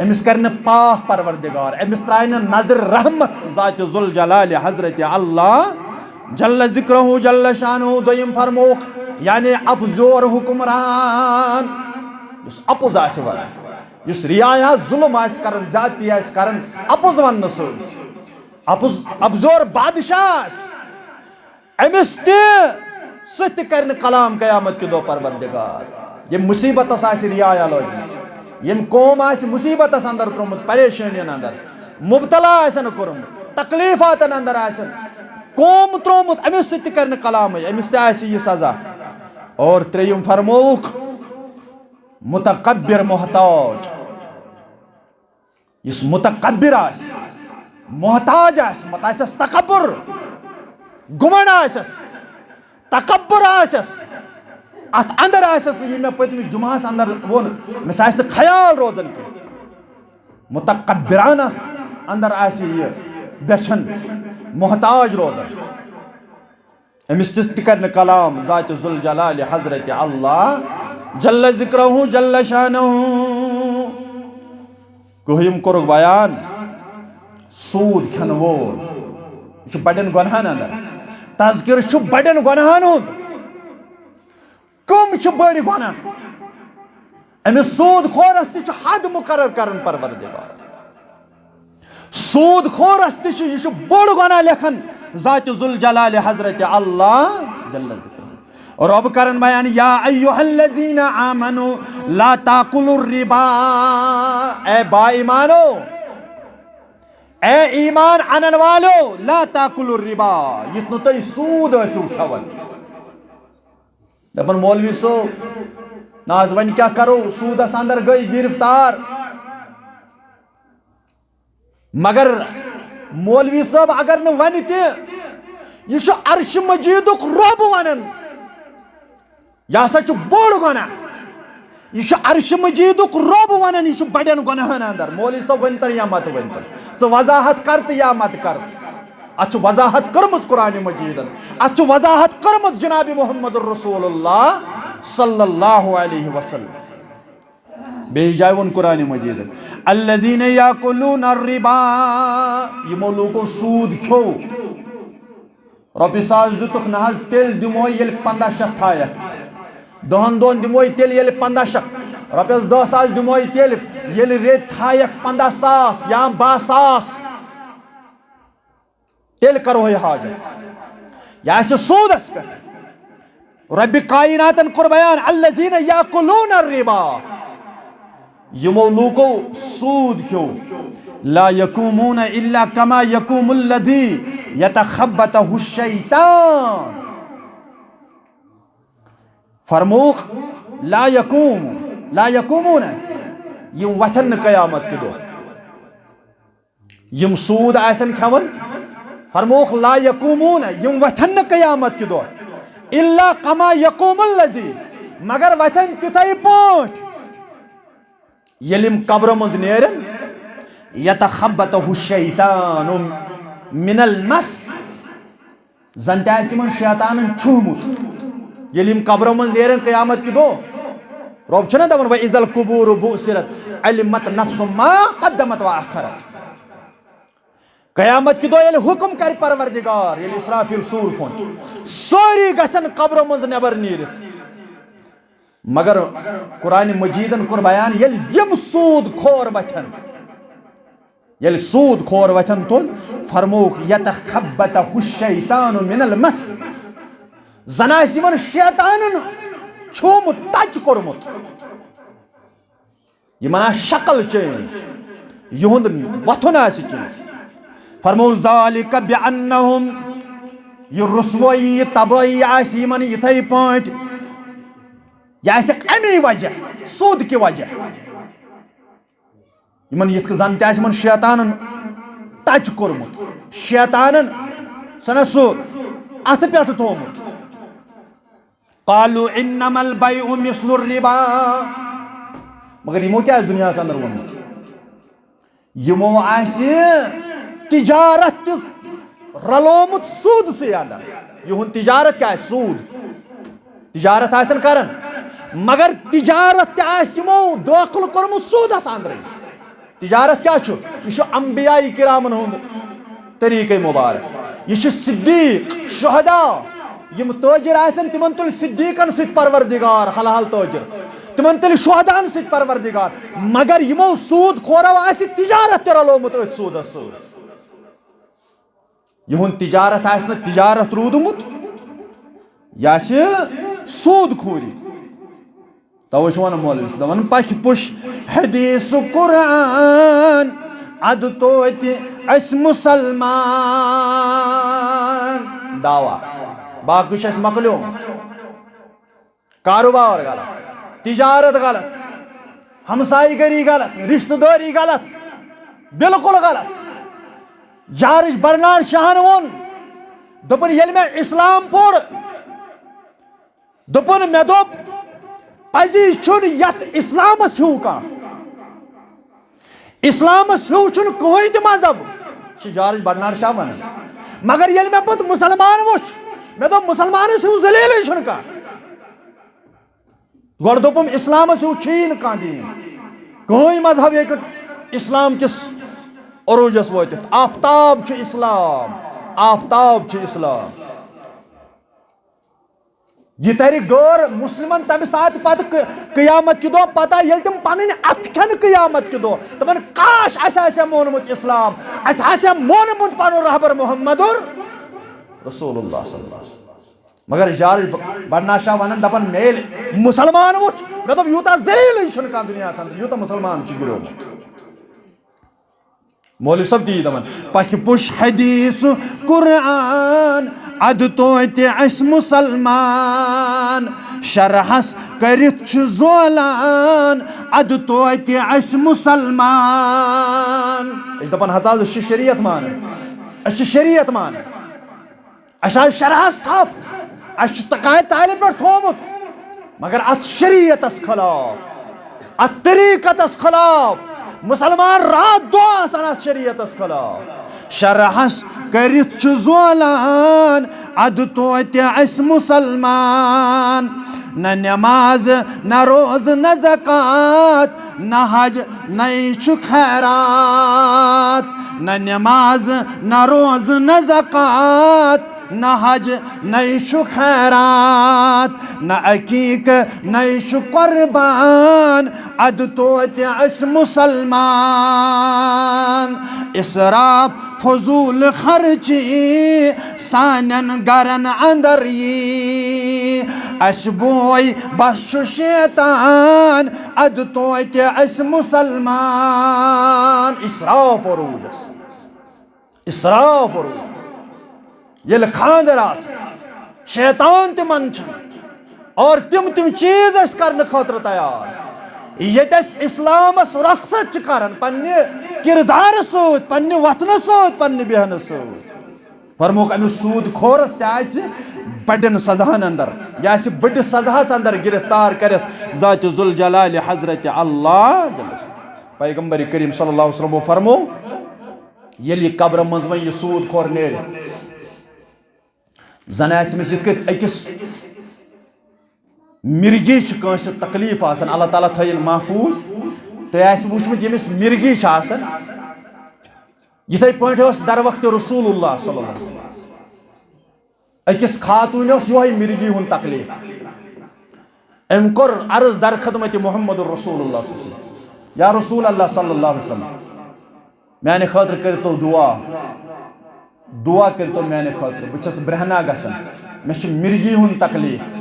أمِس کرِ نہٕ پاک پروردگار، أمِس ترٛایہِ نہٕ نظر رحمت ذاتِ ذوالجلالِ حضرتِ اللہ جل ذکرہ جل شانہ۔ دوٚیِم فرمووُکھ، یعنی اپزور حکمران، یُس اپُز آسہِ ونان، یُس رعایا ظلم آسہِ کران، زیادتی آسہِ کران، اپُز وننہٕ سۭتۍ۔ اپُز، اپزور بادشاہ آسہِ، أمِس تہِ سۭتۍ تہِ کرِ نہٕ کلام قیامت کہِ دۄہ پروردگار۔ ییٚمۍ مُصیبتس آسہِ رعایا لٲجمٕژ، ییٚمۍ قوم آسہِ مُصیبتس اندر تروومُت، پریشٲنین اندر مبتلا آسن کوٚرمُت، تکلیفاتن اندر آسن قوم تروومُت، أمِس سۭتۍ تہِ کرِ نہٕ کلامٕے، أمِس تہِ آسہِ یہِ سزا۔ اور ترٛیٚیِم فرمووُکھ، متکبر، محتاج۔ یُس متکبر آسہِ، محتاج آسہِ، پتہٕ آسٮ۪س تکبر، گُمنڈ آسٮ۪س، تکبر آسٮ۪س، اتھ اندر آسٮ۪س نہٕ، یہِ مےٚ پٔتمِس جمعہس اندر ووٚن، مےٚ سا آسہِ نہٕ خیال روزان کینٛہہ۔ متکبرانس اندر آسہِ یہِ بیچھن محتاج روزان، أمِس تہِ تہِ کرِ نہٕ کلام ذات ذوالجلال حضرت اللہ جل ذکرہ جل شانہ۔ کہم کوٚرُکھ بیان، سود کھٮ۪ن وول، یہِ چھُ بڑٮ۪ن گۄنہن اندر۔ تذکرٕ چھُ بڑٮ۪ن گۄنہن ہُنٛد۔ کم چھِ بٔڑۍ گۄناہ؟ أمِس سود خورس تہِ چھُ حد مقرر کران پروردگار۔ سود خورس تہِ چھُ، یہِ چھُ بوٚڑ گۄناہ لیکھان ذات ذوالجلال حضرت اللہ جل ذکرہ۔ رب کرن بیان، یا ایھا الذین آمنوا لا تاکلوا الربا، اے با ایمانو، اے ایمان انن والو، لا تاکلوا الربا، یُتھ نہٕ تُہۍ سود ٲسِو کھٮ۪وان۔ دپان، مولوی صٲب، نہ حظ، وۄنۍ کیٛاہ کرو، سودس اندر گٔے گرفتار۔ مگر مولوی صٲب، اگر نہٕ ونہِ تہِ، یہِ چھُ عرش مجیدُک رۄب ونان۔ یہِ ہسا چھُ بوٚڑ گۄناہ۔ یہِ چھُ عرش مجیدُک رۄب ونان، یہِ چھُ بڑٮ۪ن گۄناہن اندر۔ مولوی صٲب، ؤنۍ تن یا مت ؤنۍ تن، ژٕ وضاحت کر تہٕ یا مت کر تہٕ۔ اتھ چھُ وضاحت کٔرمٕژ قرآن مجیدن، اتھ چھُ وضاحت کٔرمٕژ جناب محمد رسول اللہ صلی اللہ علیہ وسلم۔ بیٚیِس جایہِ ووٚن قرآن مجیدن، الذین یاکلون الربا، یِمو لوٗکو سوٗد کھیوٚو۔ رۄپیہِ ساس دِتُکھ، نہ حظ، تیٚلہِ دِمو ییٚلہِ پنٛداہ شیٚتھ تھایَکھ۔ دَہَن دۄہَن دِمو یہِ تیٚلہِ ییٚلہِ پنٛداہ شیٚتھ۔ رۄپیَس دَہ ساس دِمو یہِ تیٚلہِ ییٚلہِ رٮ۪تۍ تھایَکھ پنٛداہ ساس یا باہ ساس۔ تیٚلہِ کرو یہِ حاجت۔ یہِ آسہِ سوٗدَس پٮ۪ٹھ۔ رۄبِ کایناتن کوٚر بیان، الذین یاکلون الربا، یِمو لوٗکو سوٗد کھیوٚو۔ لا یقومون الا کما یقوم الذی یتخبطہ الشیطان۔ فرمووُکھ، لا یقوم، لا یقومون، یِم وۄتھن نہٕ قیامت کہِ دۄہ۔ یِم سوٗد آسن کھٮ۪وان، فرمووُکھ، لا یقومون، یِم وۄتھن نہٕ قیامت کہِ دۄہ، الا کما یقوم الذی، مگر وۄتھن تِتھے پٲٹھۍ، ییٚلہِ یِم قبرو منٛز نیرن، یتخبطہ الشیطان من المس، زن تہِ آسہِ یِمن شیطانن چھُہمُت۔ ییٚلہِ یِم قبرو منٛز نیرن قیامت کہِ دۄہ، رۄب چھُنہ دپان، وَإِذَا الْقُبُورُ بُعْثِرَتْ عَلِمَتْ نَفْسٌ مَا قَدَّمَتْ وَأَخَّرَتْ۔ قیامت کہِ دۄہ ییٚلہِ حُکم کرِ پروردگار، ییٚلہِ اسرافیل سوٗر پھونچہِ، سٲری گژھن قبرو منٛز نٮ۪بر نیٖرِتھ۔ مگر قرآن مجیدن کوٚر بیان، ییٚلہِ یِم سوٗد خور وۄتھن، ییٚلہِ سوٗد خور وۄتھن تُل، فرمووُکھ، یتخبطہ الشیطان من المس، زن آسہِ یِمن شیطانن چھومُت، ٹچ کوٚرمُت۔ یِمن آسہِ شکل چینج، یِہُنٛد وۄتھُن آسہِ چینج۔ فرموو، ذالک بانہم، یہِ رسوٲیی، یہِ تبٲہی آسہِ یِمن یِتھے پٲٹھۍ، یہِ آسہِ امی وجہ، سوٗد کہِ وجہ۔ یِمن یِتھ کٔنۍ زن تہِ آسہِ یِمن شیطانن ٹچ کوٚرمُت، شیطانن سنہ سُہ اتھٕ پٮ۪ٹھ تھوومُت۔ قالوا انما البیع مثل الربا۔ مگر یِمو کیٛاہ آسہِ دُنیاہس اندر ووٚنمُت؟ یِمو آسہِ تجارت تہِ رلومُت سوٗدسٕے اندر۔ یِہُنٛد تجارت کیٛاہ آسہِ؟ سوٗد۔ تجارت آسن کران، مگر تجارت تہِ آسہِ یِمو دٲخل کوٚرمُت سوٗدس اندرٕے۔ تجارت کیٛاہ چھُ؟ یہِ چھُ انبیاء کرامن ہُنٛد طریقہ مبارک۔ یہِ چھُ صدیق، شہداء، یِم تٲجر آسن، تِمن تُلہِ صدیقن سۭتۍ پروردگار، حلحال تٲجر، تِمن تُلہِ شہداہن سۭتۍ پروردگار۔ مگر یِمو سوٗد خورو آسہِ تجارت تہِ رلومُت أتھۍ سوٗدس سۭتۍ۔ یِہُنٛد تجارت آسہِ نہٕ تجارت روٗدمُت، یہِ آسہِ سوٗد خوری۔ توے چھُ ونان مولوی صٲب، دپان، پکھِ پُش حدیث قرآن، ادٕ توتہِ أسۍ مسلمان۔ دعویٰ باقٕے چھُ اَسہِ مۄکلیومُت۔ کاروبار غلط، تجارت غلط، ہمسایہِ گری غلط، رشتہٕ دٲری غلط، بالکل غلط۔ جارج برنارڈ شاہن ووٚن، دوٚپُن، ییٚلہِ مےٚ اسلام پوٚر، دوٚپُن، مےٚ دوٚپ، پزی چھُنہٕ یتھ اسلامس ہیوٗ کانٛہہ۔ اسلامس ہیوٗ چھُنہٕ کٕہٕنۍ تہِ مذہب، چھُ جارج بڈنار شاہ ونان۔ مگر ییٚلہِ مےٚ پتہٕ مسلمان وُچھ، مےٚ دوٚپ، مسلمانس ہیوٗ ذلیلٕے چھُنہٕ کانٛہہ۔ گۄڈٕ دوٚپُم، اسلامس ہیوٗ چھُیی نہٕ کانٛہہ دیٖن، کٕہٕنۍ مذہب ہیٚکہِ نہٕ اسلام کِس عروجس وٲتِتھ۔ آفتاب چھُ اسلام، آفتاب چھُ اسلام۔ یہِ ترِ غٲر مسلمن تمہِ ساتہٕ پتہٕ قِ-، قیامت کہِ دۄہ پتہ، ییٚلہِ تِم پنٕنۍ اتھٕ کھٮ۪ن قیامت کہِ دۄہ۔ تِمن کاش اسہِ آسہِ ہا مونمُت اسلام، اسہِ آسہِ ہا مونمُت پنُن رہبر محمد رسول اللہ صلی اللہ علیہ وسلم۔ مگر جارج ب-، بڈنا شاہ ونان، دپان، مےٚ ییٚلہِ مسلمان وُچھ، مےٚ دوٚپ، یوٗتاہ ذلیلٕے چھُنہٕ کانٛہہ دُنیاہس اندر، یوٗتاہ مسلمان چھُ گِریومُت۔ مولوی صٲب تی دپان، پکھِ پُش حدیث قرآن، ادٕ توتہِ اسہِ مسلمان۔ شرحس کٔرِتھ چھُ زولان، ادٕ توتہِ اسہِ مسلمان۔ أسۍ دپان، ہسا أسۍ چھِ شریعت مانان، أسۍ چھِ شریعت مانان۔ اسہِ آو شرحس تھپھ، اسہِ چھُ تقاعد طالب پٮ۪ٹھ تھومُت، مگر اتھ شریعتس خلاف، اتھ طریقتس خلاف، مسلمان راتھ دۄہ آسان اتھ شریعتس خلاف۔ شرحس کٔرِتھ چھُ زولان، ادٕ توتہِ اسہِ مسلمان۔ نہ نماز، نہ روزٕ، نہ زکات، نہ حج، نَے چھُ خیرات۔ نہ نماز، نہ روزٕ، نہ زکات، نہ حج، نَے چھُ خیرات، نہ عقیقہٕ، نَے چھُ قربان، ادٕ توتہِ أسۍ مسلمان۔ اسراف، فضول خرچی سانٮ۪ن گرن اندر یی۔ اسہِ بوے بس چھُ شیطان، ادٕ توتہِ أسۍ مسلمان۔ اسراف عروجس، اسراف عروجس۔ ییٚلہِ خانٛدر آسن، شیطان تہِ منٛدچھن اور تِم تِم چیٖز أسۍ کرنہٕ خٲطرٕ تیار، ییٚتہِ أسۍ اسلامس رۄخصت چھِ کران پننہِ کردارٕ سۭتۍ، پننہِ وۄتھنہٕ سۭتۍ، پننہِ بیہنہٕ سۭتۍ۔ فرمووُکھ، أمِس سوٗد خورس تہِ آسہِ بڑٮ۪ن سزاہن اندر، یہِ آسہِ بٔڑِس سزاہس اندر گرفتار، کرٮ۪س ذات ذوالجلال حضرت اللہ جل شانہ۔ پیغمبر کریم صلی اللہ علیہ وسلم فرمو، ییٚلہِ یہِ قبرٕ منٛز وۄنۍ یہِ سوٗد خور نیرِ، زن آسہِ أمِس یِتھ کٔنۍ أکِس مرگی چھِ کٲنٛسہِ تکلیف آسان، اللہ تعالیٰ تھٲیِن محفوظ۔ تۄہہِ آسہِ وٕچھمُت، ییٚمِس مرگی چھِ آسان، یِتھے پٲٹھۍ اوس در وقت رسول اللہ صلی اللہ علیہ وسلم۔ أکِس خاتوٗنہِ اوس یِہوٚے مرگی ہُنٛد تکلیٖف۔ أمۍ کوٚر عرض در خدمت محمد رسول اللہ صلی اللہ علیہ وسلم، یا رسول اللہ صلی اللہ علیہ وسلم، میانہِ خٲطرٕ کٔرۍتو دُعا، دُعا کٔرۍتو میانہِ خٲطرٕ، بہٕ چھَس برہنہ گژھان، مےٚ چھُ مرگی ہُنٛد تکلیٖف۔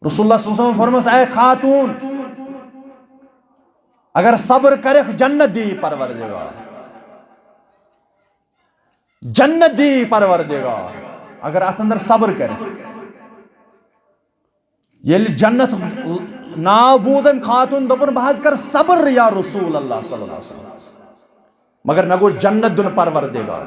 رسول اللہ صلی اللہ علیہ وسلم فرموس، اے خاتون، اگر صبر کرکھ، جنت دی پروردگار، جنت دی پروردگار، اگر اتھ اندر صبر کرکھ۔ ییٚلہِ جنت ناو بوٗز أمۍ خاتون، دوٚپُن، بہٕ حظ کرٕ صبر یا رسول اللہ صلی اللہ علیہ وسلم، مگر مےٚ گوٚژھ جنت دیُن پروردگار۔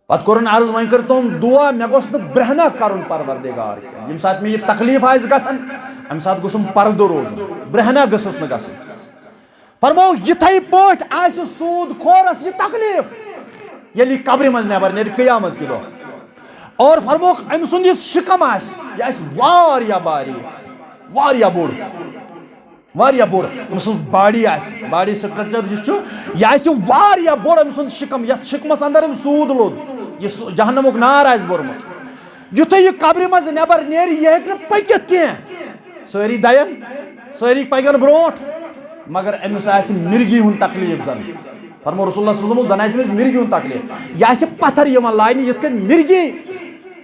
پتہٕ کوٚرُن عرض، وۄنۍ کٔرۍ تِم دُعا، مےٚ گوٚژھ نہٕ برہنہ کرُن پروردگار کینٛہہ۔ ییٚمہِ ساتہٕ مےٚ یہِ تکلیٖف آسہِ گژھان، اَمہِ ساتہٕ گوٚژھُم پردٕ روزُن، برہنہ گٔژھٕس نہٕ گژھٕنۍ۔ فرموو، یِتھَے پٲٹھۍ آسہِ سوٗد خورس یہِ تکلیٖف، ییٚلہِ یہِ قبرِ منٛز نٮ۪بر نیرِ قیامت کہِ دۄہ۔ اور فرمووُکھ، أمۍ سُنٛد یُس شِکم آسہِ، یہِ آسہِ واریاہ باریٖک، واریاہ بوٚڑ۔ واریاہ بوٚڑ أمۍ سٕنٛز body آسہِ، body structure یُس چھُ، یہِ آسہِ واریاہ بوٚڑ أمۍ سُنٛد شِکم، یَتھ شِکمَس اَندَر أمۍ سوٗد لوٚگ، یہِ سُہ جہنمُک نار آسہِ بوٚرمُت۔ یُتھُے یہِ قبرِ منٛز نٮ۪بر نیرِ، یہِ ہیٚکہِ نہٕ پٔکِتھ کینٛہہ۔ سٲری دَیَن، سٲری پَکَن برونٛٹھ، مگر أمِس آسہِ مِرگی ہُنٛد تکلیٖف زَن۔ فرموو رسول اللہ صلی اللہ علیہ وسلم، زَن آسہِ أمِس مِرگی ہُنٛد تکلیٖف۔ یہِ آسہِ پَتھر یِوان لاینہٕ، یِتھ کٔنۍ مِرگی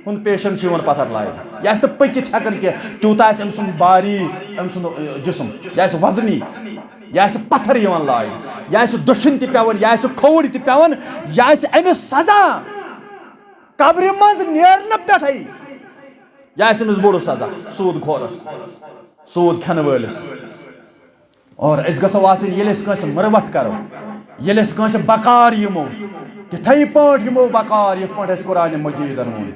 ہُنٛد patient چھُ یِوان پتھر لاینہٕ۔ یہِ آسہِ نہٕ پٔکِتھ ہٮ۪کان کینٛہہ، تیوٗتاہ آسہِ أمۍ سُنٛد باریٖک، أمۍ سُنٛد، اِ، جسم۔ یہِ آسہِ وزنی، یہِ آسہِ پتھر یِوان لاینہٕ، یہِ آسہِ دٔچھُن تہِ پٮ۪وان، یہِ آسہِ کھووُر تہِ پٮ۪وان، یہِ آسہِ أمِس سزا۔ قبرِ منٛز نیرنہٕ پٮ۪ٹھَے یہِ آسہِ أمِس بوٚڑ سزا، سوٗد خورس، سوٗد کھٮ۪نہٕ وٲلِس۔ اور أسۍ گژھو آسٕنۍ، ییٚلہِ أسۍ کٲنٛسہِ مُروَت کَرو، ییٚلہِ أسۍ کٲنٛسہِ بکار یِمو، تِتھَے پٲٹھۍ یِمو بکار، یِتھ پٲٹھۍ اَسہِ قرآنِ مجیٖدَن ووٚن۔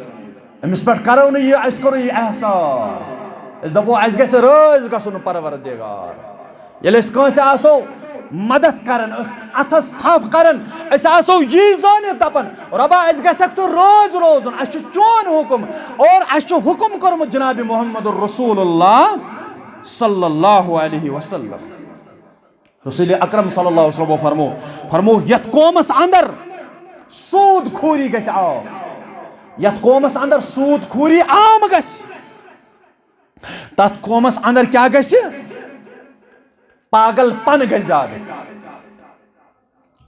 أمِس پٮ۪ٹھ کَرو نہٕ یہِ، اَسہِ کوٚرُے یہِ احسان۔ أسۍ دَپو، اَسہِ گژھِ رٲضۍ گژھُن پروردگار۔ ییٚلہِ أسۍ کٲنٛسہِ آسو مدد کران، اتھس تھپھ کران، أسۍ آسو یی زٲنِتھ دپان، رۄبا، أسۍ گژھکھ ژٕ رٲضۍ روزُن، اسہِ چھُ چون حُکم، اور اسہِ چھُ حُکم کوٚرمُت جناب محمد رسول اللہ صلی اللہ علیہ وسلم۔ رسول اکرم صلی اللہ علیہ وسلم فرمو، فرمو، یتھ قومس اندر سود خوری گژھِ عام، یتھ قومس اندر سود خوری عام گژھِ، تتھ قومس اندر کیٛاہ گژھِ؟ پاگل پن گژھِ زیادٕ،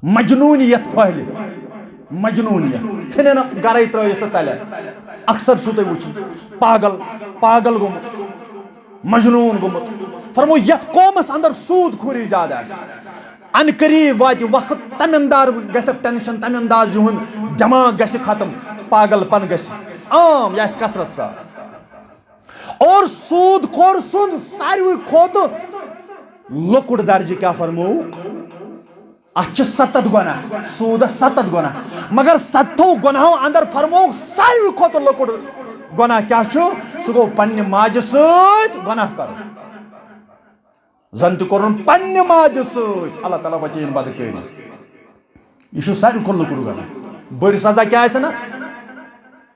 مجنوٗنیت پھٔہلہِ، مجنوٗنیت ژھٕنن گرے ترٲوِتھ تہٕ ژلن۔ اکثر چھُو تُہۍ وٕچھان، پاگل، پاگل گوٚمُت، مجنوٗن گوٚمُت۔ فرمو، یتھ قومس اندر سود خوری زیادٕ آسہِ، ان قریب واتہِ وقت، تمہِ اندار گژھکھ ٹینشن، تمہِ انداز یِہُنٛد دٮ۪ماغ گژھِ ختم، پاگل پن گژھِ عام، یہِ آسہِ کثرت سان۔ اور سود خور سُنٛد ساروی کھۄتہٕ لۄکُٹ درجہٕ کیٛاہ فرمووُکھ؟ اتھ چھِ ستتھ گۄناہ، سودس ستتھ گۄناہ، مگر ستتھو گۄناہو اندر فرمووُکھ ساروی کھۄتہٕ لۄکُٹ گۄناہ کیٛاہ چھُ؟ سُہ گوٚو پننہِ ماجہِ سۭتۍ گۄناہ کرُن۔ زن تہِ کوٚرُن پننہِ ماجہِ سۭتۍ، اللہ تعالیٰ بچٲیِن بدکٲری۔ یہِ چھُ ساروی کھۄتہٕ لۄکُٹ گۄناہ۔ بٔڑ سزا کیٛاہ آسہِ اتھ؟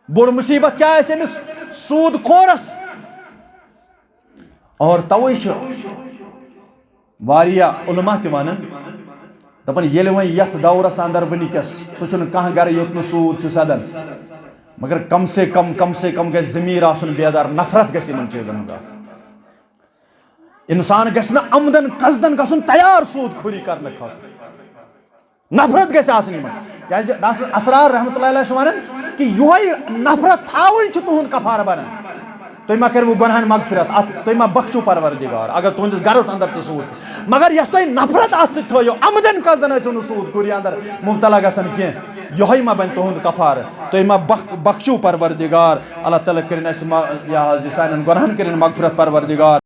بوٚڑ مصیبت کیٛاہ آسہِ أمِس سود خورس؟ اور توے چھُ واریاہ علماء تہِ ونان، دپان، ییٚلہِ وۄنۍ یتھ دورس اندر وٕنکیٚس سُہ چھُنہٕ کانٛہہ گرٕ یوٚت نہٕ سود چھُ سدان، مگر کم سے کم، کم سے کم گژھِ ضمیر آسُن بیدار، نفرت گژھِ یِمن چیٖزن ہُنٛد آسٕنۍ۔ انسان گژھِ نہٕ عمدن قصدن گژھُن تیار سود خوری کرنہٕ خٲطرٕ۔ نفرت گژھِ آسٕنۍ یِمن۔ کیازِ ڈاکٹر اسرار رحمتہ اللہ علیہ چھُ ونان کہِ یِہوٚے نفرت تھاوٕنۍ چھُ تُہُنٛد کفارٕ بنان۔ تُہۍ ما کٔرِو گۄناہن مغفرت، اتھ تُہۍ ما بخشِو پروردگار، اگر تُہنٛدِس گرس اندر تہِ سود۔ مگر یۄس تۄہہِ نفرت اتھ سۭتۍ تھٲیِو، عمدن قصدن ٲسِو نہٕ سود خوری اندر مبتلا گژھان کینٛہہ، یِہوٚے ما بنہِ تُہُنٛد کفارٕ۔ تُہۍ ما بخ-، بخشِو پروردگار، اللہ تعالیٰ کٔرِن اسہِ ما-، یہِ حظ یہِ سانٮ۪ن گۄناہن کٔرِن مغفرت پروردگار۔